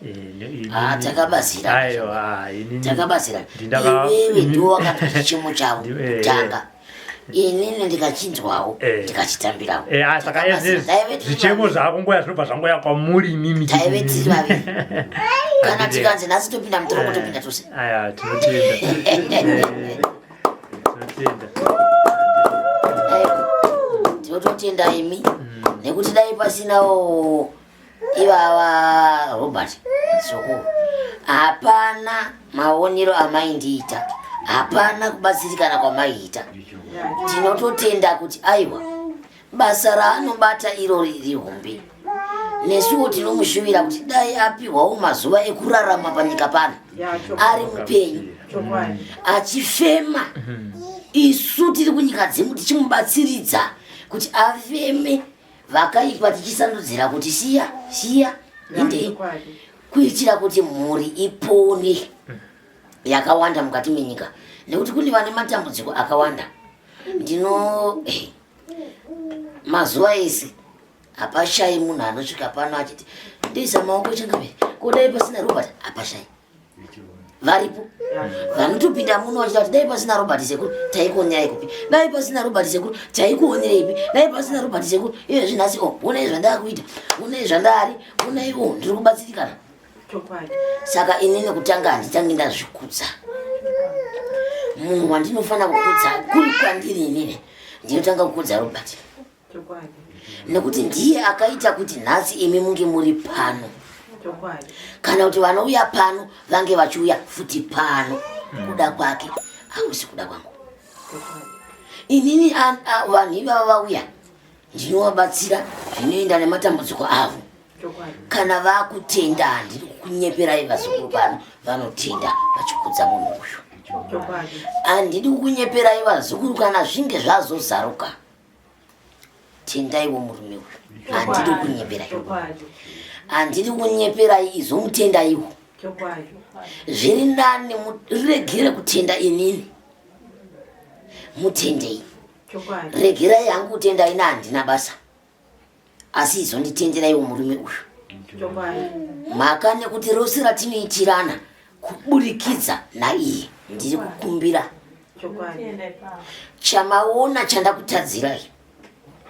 Eh, Ah, takabatsira. aiwa inini Takabatsira. ndindaka Iwewe ndiwe wakapa chichemo chavo Eh, kutanga. Inini ndikachinzwawo ndikachitambirawo. Eh, ah, saka Takabatsira. Taive tiri zvichemo zvako nguva zvinobva zvangoya kwamuri imimi Taive tiri vaviri. Kana tikanzi nhasi topinda mutorongo topinda tose. aya tinotenda Eh, tinotenda Tinototenda imi nekuti dai pasinawo ivava Robert Soko hapana maonero amaindiita hapana kubatsirikana kwamaiita tinototenda kuti aiwa basa raanobata iro rihombe nesuwo tinomushuvira kuti dai apihwawo mazuva ekurarama panyika pano ari mupenyu achifema isu tiri kunyika dzemu tichimubatsiridza kuti afeme vakaipa tichisandudzira kuti siya siya indei kuitira kuti mhuri ipone yakawanda mukati menyika nekuti kune vane matambudziko akawanda ndino eh, mazuva ese hapashayi munhu anosvika pano achiti ndoisa maoko changamire ko dai pasina robert hapashayi varipo vanotopinda muno vachita kuti dai pasina robert sekuru taikuonerai kupi dai pasina robert sekuru taikuonereipi dai pasina robert sekuru iye zvinhasi o onai zvandakuita onai zvandari onai o ndiri kubatsirikana saka inini kutanga handitangi ndazvikudza munhu wandinofanira kukudza kuri kwandiri inini ndinotanga kukudza robert nekuti ndiye akaita kuti nhasi imi munge muri pano kana kuti vanouya pano vange vachiuya futi pano kuda kwake hakusi kuda kwangu inini vanhu ivava vauya ndinovabatsira zvinoenda nematambudziko avo kana vakutenda handiri kukunyeperai vazukuru pano vanotenda vachikudza munhu uyu handidi kukunyeperai vazukuru kana zvinge zvazozaruka tendaiwo murume uyu handidi kukunyeperai handidi kunyeperai izomutendaiwo zviri nani muregere kutenda inini mutendei regerai hangu kutenda ini handina basa asi izonditenderaiwo murume uyu mhaka nekuti rose ratinoitirana kuburikidza naiye ndiri kukumbira Chamaona chandakutadzirai,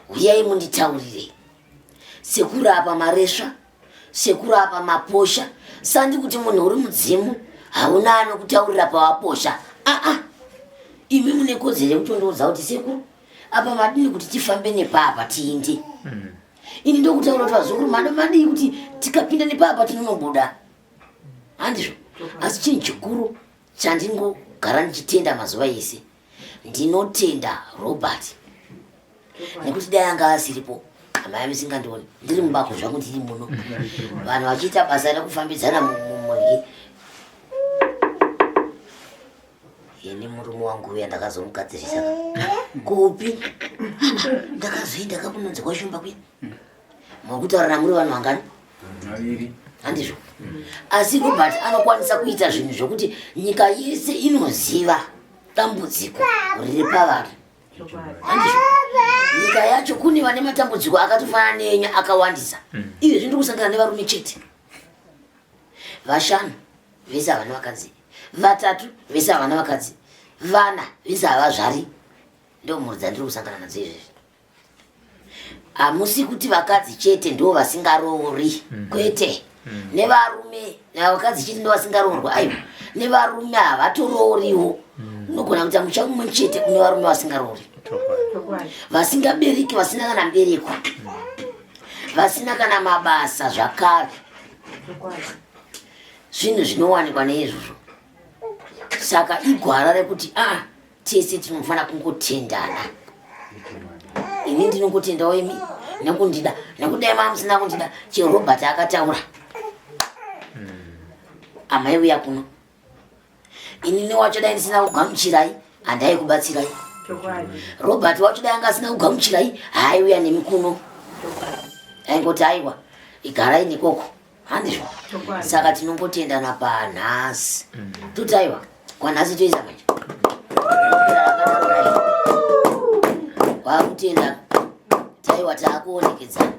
huyai munditaurire. Sekurapa maresva, sekurapa maposha, sandi kuti munhu uri mudzimu hauna anokutaurira pawaposha. Aa, imi mune kodzero yekutondiudza kuti sekuru apa madini kuti tifambe nepapa tiinde. Ini ndokutaura kuti vazukuru mada madii kuti tikapinda nepapa tinonobuda. Handizvo? Asi chinhu chikuru chandingogara ndichitenda mazuva ese ndinotenda Robert nekuti dai anga asiripo amai musingandioni ndiri mubako zvangu ndiri muno vanhu vachiita basa rekufambidzana mumuryi ini murume wangu uya ndakazomugadzirisa kupi ndakazoenda kakunonzi kwashumba kuya muri kutaurana muri vanhu vangani vaviri handizvo asi Robert anokwanisa kuita zvinhu zvokuti nyika yese inoziva dambudziko riri pavari handizvo nyika yacho kune vane matambudziko akatofanana neenyu akawandisa izvezvi ndiri kusangana nevarume chete vashanu vese havana vakadzi vatatu vese havana vakadzi vana vese havazvari ndo mhuri dzandiri kusangana nadzo izvezvi hamusi kuti vakadzi chete ndo vasingaroori kwete nevarume navakadzi chete ndo vasingaroorwa aiwa nevarume havatorooriwo unogona kuita musha mumwe chete kune varume vasingaroori vasingabereki vasina kana mbereko vasina kana mabasa zvakare zvinhu zvinowanikwa neizvozvo saka igwara rekuti a ah, tese tinofanira kungotendana ini ndinongotendawo imi nekundida nekudai maa musina kundida chero Robert akataura amai uya kuno inini wacho dai ndisina kugamuchirai handai kubatsirai Robert wacho dai anga asina kugamuchirai haaiuya nemi kuno aingoti aiwa igarai nekoko handizvo saka tinongotendana panhasi toti aiwa kwanhasi toisa manje kwakutenda taiwa taakuonekedzana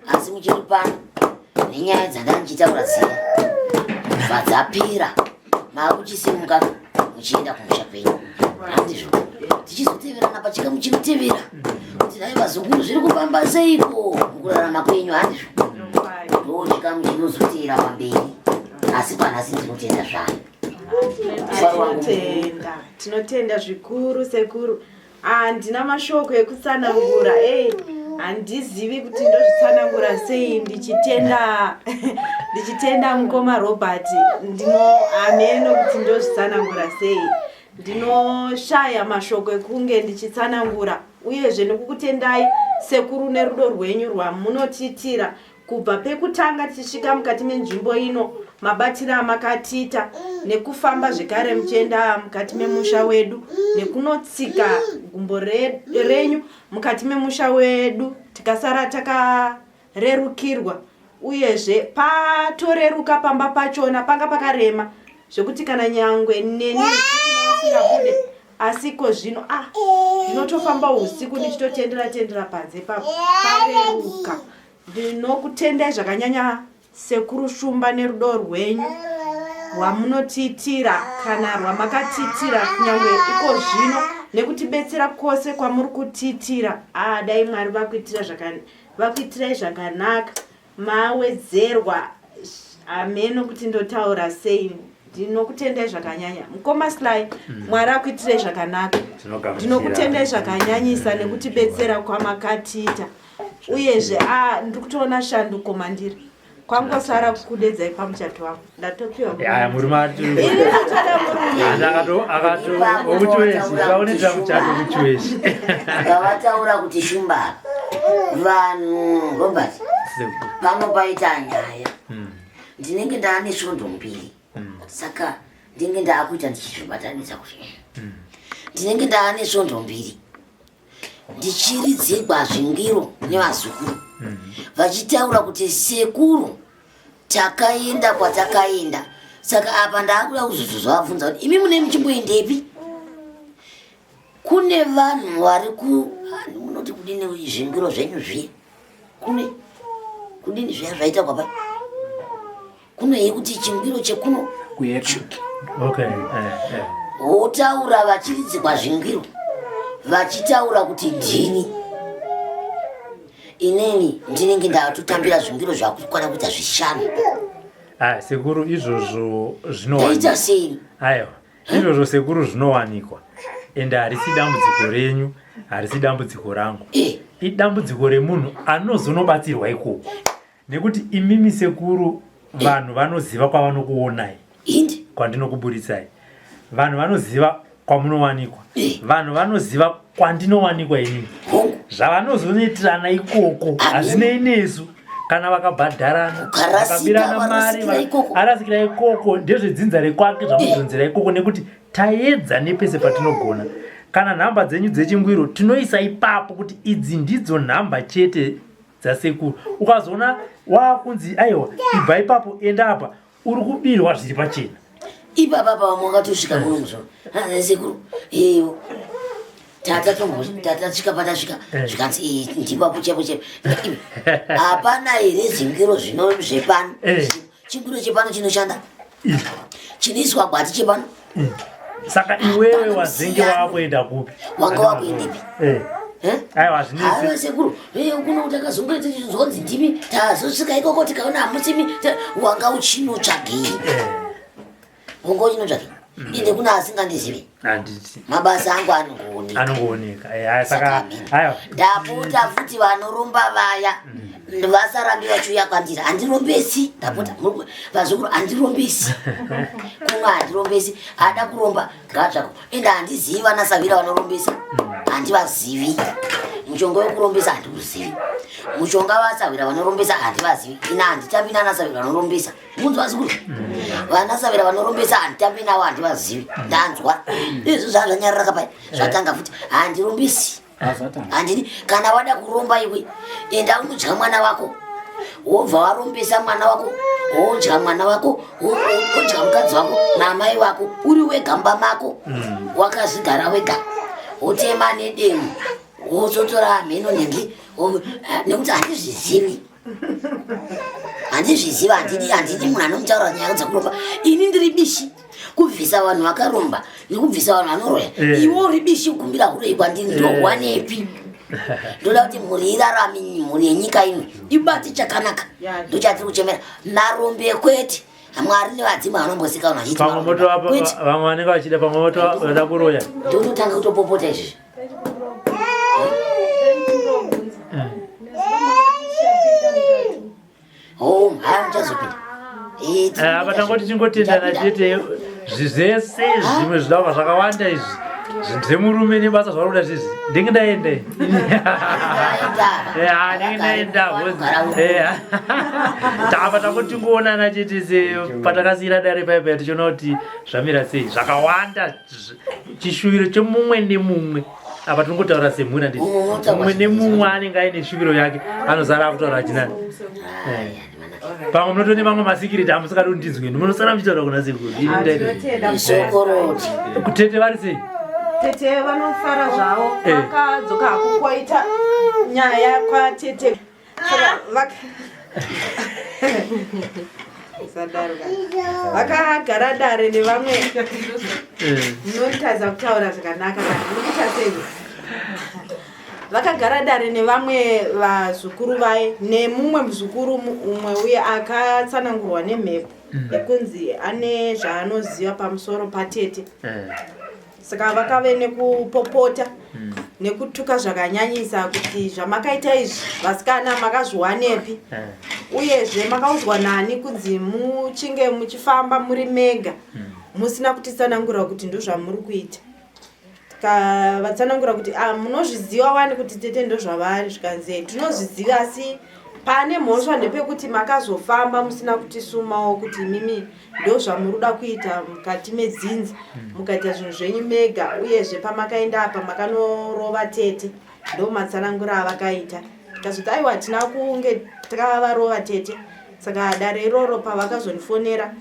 asi muchiri pano nenyaya dzandandichitaura dziya bva dzapera maakuchisimuka muchienda kumusha kwenyu handizvo tichizoteverana pachikamu chinotevera kuti nhai vazukuru zviri kufamba seiko mukurarama kwenyu handizvo ndo chikamu chinozoteera pamberi asi panhasi ndinotenda zvayo Tinotenda, tinotenda zvikuru sekuru. Handina mashoko ekutsanangura ei handizivi kuti ndozvitsanangura sei ndichitenda ndichitenda mukoma Robert ndino hameno kuti ndozvitsanangura sei ndinoshaya mashoko ekunge ndichitsanangura uyezve nekukutendai sekuru nerudo rwenyu rwamunotiitira Kubva pekutanga tichisvika mukati menzvimbo ino, mabatiro amakatiita nekufamba zvekare muchienda mukati memusha wedu nekunotsika gumbo renyu mukati memusha wedu tikasara takarerukirwa uyezve patoreruka pamba pachona panga pakarema zvekuti kana nyangwe neni usiku asi iko zvino ah ndinotofamba usiku ndichitotendera tendera panze ipapo pareruka Ndinokutendai zvakanyanya sekuru Shumba nerudo rwenyu rwamunotiitira kana rwamakatiitira kunyangwe iko zvino nekutibetsera kwose kwamuri kutiitira. Ah, dai Mwari vakuitira zvakanaka vakuitirai zvakanaka mawedzerwa hameno kuti ndotaura sei ndinokutendai zvakanyanya mukoma sly mwari akuitirei zvakanaka ndinokutendai zvakanyanyisa nekutibetsera kwamakatiita uyezve ah, ndiri kutoona shanduko mandiri kwangosara kukudedzai pamuchato wangu ndatopiwa aya murume atokuchiwesi muchato kuchiwesi vataura kuti shumba vanhu robert pano paita nyaya ndinenge ndaane svondo mbiri saka ndinenge ndaakuita ndichizvibatanidza kuti ndinenge ndaane svondo mbiri ndichiridzirwa zvingiro nevazukuru vachitaura kuti sekuru takaenda kwatakaenda saka apa ndaakuda kuzozozvavabvunza kuti imi mune muchimboendepi kune vanhu vari ku munoti kudini zvingiro zvenyu zviye kune kudini zviya zvaita kwapa kunei kuti chingiro chekuno kuyeka okay. Votaura vachiridzirwa zvingwiro vachitaura kuti ndini inini ndinenge ndatotambira zvingwiro zvakukwana kuita zvishanu. Ah, sekuru izvozvo zvinoita sei? Aiwa, izvozvo sekuru zvinowanikwa ende harisi dambudziko renyu, harisi dambudziko rangu, eh. Idambudziko remunhu anozonobatsirwa ikoko nekuti imimi sekuru vanhu vanoziva kwavanokuonai kwandinokuburitsai vanhu vanoziva kwamunowanikwa eh. Vanhu vanoziva kwandinowanikwa inini zvavanozonoitirana ikoko hazvinei nesu kana vakabhadharana vakabirana mari arasikira ikoko ndezvedzinza rekwake zvamudhonzera ikoko nekuti taedza nepese patinogona kana nhamba dzenyu dzechingwiro tinoisa ipapo kuti idzi ndidzo nhamba chete dzasekuru ukazoona wakunzi aiwa ibva ipapo enda apa uri kubirwa zviri pachena ipapa pa vamwe wakatosvika kuno musoro sekuru eyo tatasvika patasvika eh. zvikanzi ndipapo chepo chepo hapana here zvingiro zvino zvepano eh. Chingiro chepano chinoshanda chinoiswa gwati chepano saka iwewe wazenge wakuenda kupi wanga wakuendepi eh. Eh? aiwa zvinaiwa sekuru eh, kuno kuti akazunguira tichizonzi ndimi tazosvika ikoko tikaona hamusimi wanga uchinotsvagei wanga uchinotsvagei mm. ende kuna asingandizivi mabasa angu anongooneka anongooneka eh, saka aiwa ndapota futi vanoromba vaya mm. vasarambi vachiuya kwandiri handirombesi ndapota mm. vazukuru handirombesi kuno handirombesi ada kuromba ngaatsvako ende handizivi vanasavira vanorombesa mm. handivazivi mushonga wekurombesa handiuzivi mushonga vasahwira vanorombesa handivazivi ina handitambi nanasahwira vanorombesa munzwa zikuru vana savera vanorombesa handitambi navo handivazivi ndanzwa izvi zvazvanyarara kapai zvatanga futi handirombesi handidi kana wada kuromba iwe enda unodya mwana wako wobva warombesa mwana wako wodya mwana wako wodya mukadzi wako naamai wako uri wega mumba mako mm. wakazvigara wega wotema nedemo wozotora mheno nhingi nekuti handizvizivi handizviziva handidi handidi munhu anomutaura nyaya dzekuromba ini ndiri bishi kubvisa vanhu vakaromba nekubvisa vanhu vanoroya eh. iwe uri bishi kukumbira huroyi kwandiri ndohwanepi ndoda kuti mhuri irarame mhuri yenyika ino ibate chakanaka ndochatiri kuchemera marombe kwete mwari nevadzimu vanombosika vanhu vachiti vamwe vanenge vachida pamwe votoda kuroya ndototanga kutopopota izvizvi Oh, haya muchazopinda. Eh, apa tangoti tingotendana chete zvese zvimwe zvidakwa zvakawanda izvi zvinhu zvemurume nebasa zvauri kuda zvizvi ndenge ndaenda ndenge ndaenda tapa tangoti tingoonana chete se patakasiyira dare paya paya tichiona kuti zvamira sei zvakawanda chishuviro chemumwe nemumwe apa tinongotaura semhuri handiti mumwe nemumwe anenge aine shuviro yake anozara akutaura achinani eh. pamwe munotone mamwe masikiriti amusingadi kundinzwe munosara muchitaura kuna sekuru kutete vari sei tete vanofara zvavo eh. vakadzoka hako kwaita nyaya kwatete sadaro vakagara dare nevamwe eh. munotadza kutaura zvakanaka munoita sei vakagara dare nevamwe vazukuru vaye nemumwe muzukuru umwe uye akatsanangurwa nemhepo mm. yekunzi ane zvaanoziva pamusoro patete eh. Saka vakave nekupopota mm. nekutuka zvakanyanyisa kuti zvamakaita izvi vasikana makazviwanepi eh. uyezve makaudzwa nani kunzi muchinge muchifamba muri mega mm. musina kutitsanangura kuti ndozvamuri kuita tikavatsanangura kuti ah, munozviziva wani kuti tete ndozvavari zvikanzi tinozviziva asi pane mhosva ndepekuti makazofamba musina kutisumawo kuti imimi ndozvamuruda kuita mukati medzinza hmm. mukaita zvinhu zvenyu mega uyezve pamakaenda apa makanorova tete ndomatsanangura avakaita tikazoti aiwa hatina kunge takavarova tete saka dare iroro pavakazondifonera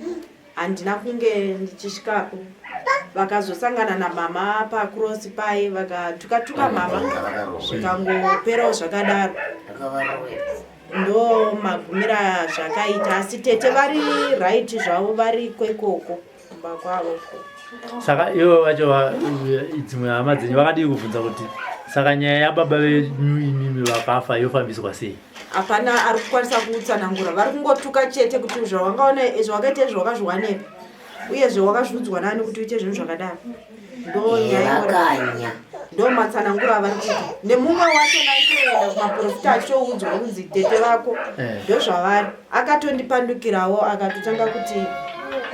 handina kunge ndichisvikapo vakazosangana namama pakrosi paye vakatukatuka mama zvikangoperawo zvakadaro ndo magumira zvakaita asi tete vari right zvavo variko ikoko kumba kwavo. Saka ivo vacho dzimwe hama dzenyu vakadii kubvunza kuti saka nyaya yababa venyu imimi vakafa yofambiswa sei? Hapana ari kukwanisa kutsanangura, vari kungotuka chete kuti zvawangaona zvawakaita izvo wakazviwanepi, uyezve wakazviudzwa nani kuti uite zvinhu zvakadaro. Ndo nyaya Vakanya. Ndo matsananguro avari kuita. Nemumwe wacho naitoenda kumaprofita achitoudzwa kunzi tete vako ndozvavari, akatondipandukirawo akatotanga kuti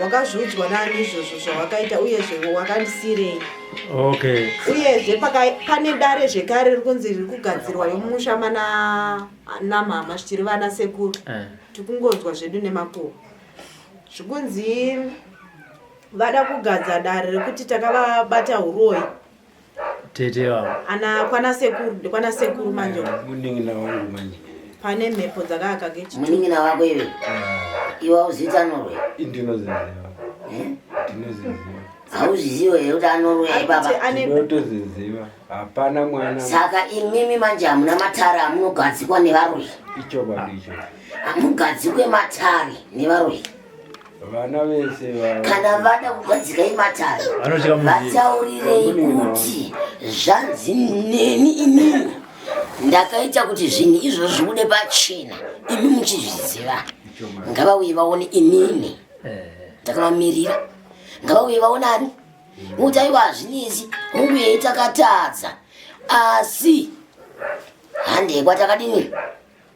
wakazviudzwa nani izvozvo zvawakaita, uyezve wakandisirei. Uyezve pane dare zvekare riri kunzi riri kugadzirwa yomumusha mana namama zvichiri vana sekuru. Tikungonzwa zvedu nemakuhwa zvikunzi vada kugadza dare rekuti takavabata uroyi. Tete vavo. Ana kwana sekuru, ndikwana sekuru manje. Munin'ina wangu manje. Pane mhepo dzakaaka kechi. Munin'ina wako iwe. Iwe hauzivi anorwe. Ndinoziziva. Ndinoziziva. Hauziziwe here kuti anorwe baba? Ndinotoziziva. Hapana mwana. Saka imimi manje hamuna matare amunogadzikwa nevaroyi. Ichokwadi icho. Hamugadzikwe matare nevaroyi. Vana vese kana vada kugadzika imatare vataurirei kuti zvanzi neni inini ndakaita kuti zvinhu izvozvo zvibude pachena, imi muchizviziva. Ngavauye vaone inini takavamirira, ngavauye vaone ani nokuti aiwa hazvinetsi, hongu yei takatadza, asi handei kwatakadini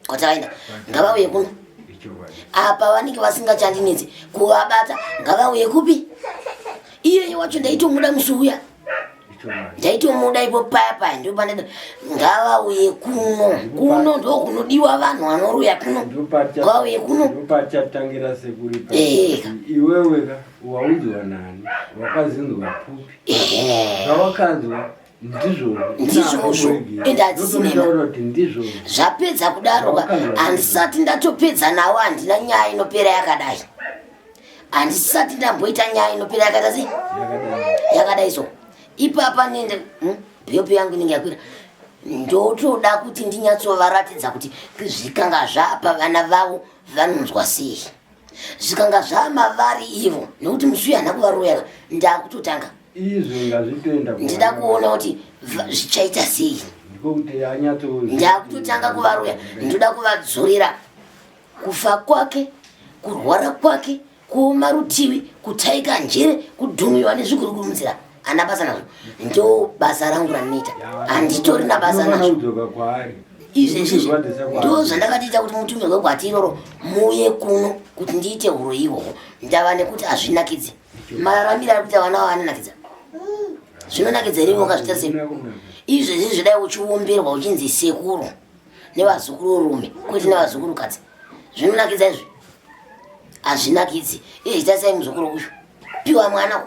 kwatakaenda. Ngavauye kuno apa vanenge vasingachandinetsi kuvabata. Ngavauye kupi? Iyeye wacho ndaitomuda musi uya, ndaitomuda ipo paya paya ndo pandaida. Ngavauye kuno, kuno ndo kunodiwa vanhu vanoruya kuno. Ngavauye kuno. Ndopachatangira sekuru ipapo. Iwewe ka waudzwa nani, wakazinzwa kupi? Zvawakanzwa ndizvozvo. Ndizvozvo, ende hadzisi nhema. Ndototaura kuti ndizvozvo. Zvapedza kudaro ka, handisati ndatopedza nawo. Handina nyaya inopera yakadai, handisati ndamboita nyaya inopera yakaita sei, yakadai. So ipapa nende bhiyopi yangu inenge yakwira. Ndotoda kuti ndinyatsovaratidza kuti zvikanga zvapa vana vavo vanonzwa sei, zvikanga zvamavari ivo, nekuti musi uyu handina kuvaroya, ndakutotanga. Izvo ngazvitoenda. Ndida kuona kuti zvichaita sei. Ndiko kuti anyatso. Ndakutotanga kuvaroya, ndoda kuvadzorera kufa kwake, kurwara kwake, kuoma rutivi, kutaika njere, kudhumiwa nezviguruguru munzira. Handina basa nazvo, ndo basa rangu randinoita, handitorina basa nazvo. Kudzoka kwaari. Izvezvi ndo zvandakatiita kuti mutumirwe gwati iroro muuye kuno kuti ndiite huro ihwohwo. Ndava nekuti hazvinakidzi mararamiro ari kuita vana vavo. Anonakidza? Zvinonakidza here? Wakazviita sei izvezvi? Zvidai uchiomberwa uchinzi sekuru nevazukuru rume, kwete nevazukurukadzi. Zvinonakidza izvi? Hazvinakidzi. Izvi sei muzukuru uyu piwa mwana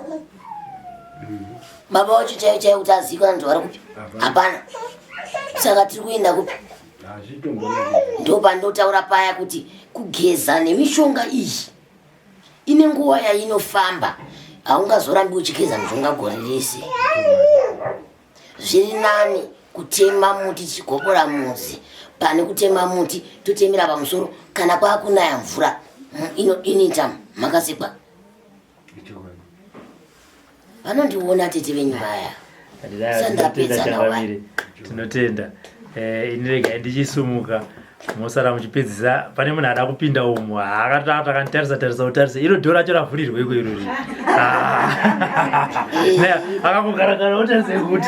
baba wacho chaiyo chaiyo kuti azivikanwa kuti vari kupi? Hapana. Saka tiri kuenda kupi? Ndo pandotaura paya kuti kugeza nemishonga iyi ine nguva yainofamba. Haungazorambi uchigeza mishonga gore rese. Zviri nani kutema muti tichigobora muzi pane kutema muti totemera pamusoro. Kana kwakunaya mvura inoita makasekwa. Vanondiona tete venyu vaya. Tinotenda changamire, tinotenda. Ini regai ndichisumuka, mosara muchipedzisa. Pane munhu ada kupinda umu, akatotakanditarisa tarisa kutarisa iro dhoo racho ravhurirweko irori, akangogarakara otarise kuti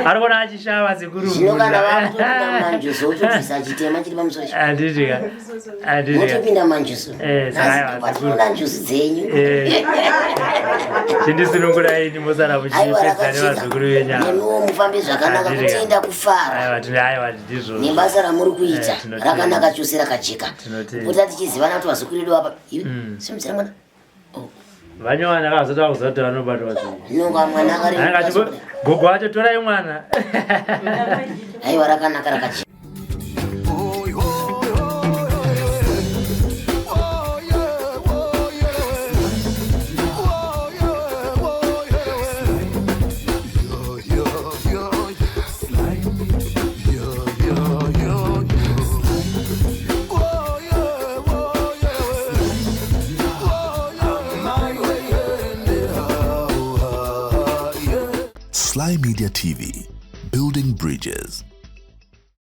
ari kuona achishava sekuru. Zvino kana vakutopinda mumanjuzu, wotobvisa chitema chiri pamusoro ichi. Handitika, handitika. Wotopinda mumanjuzu. Saka aiwa, patinoona njuzu dzenyu. Chindisunungurai ini, mosara Aiwa, muchipedzisa rakacheka. nevazukuru venyu. Nemiwo mufambe zvakanaka. Handitika. Kutenda, kufara. Aiwa, aiwa, ndizvozvo. Nebasa ramuri kuita. Tinotenda. Rakanaka chose, rakajeka. Tinotenda. Kupota tichizivana kuti vazukuru vedu apa iwe simudzira mwana. Vanyowana vakazoti vakuziva kuti vanobatwa sei. Nonga mwana akari. Anenge gogo wacho, torai mwana. Aiwa, rakanaka, rakajeka. Sly Media TV, building bridges.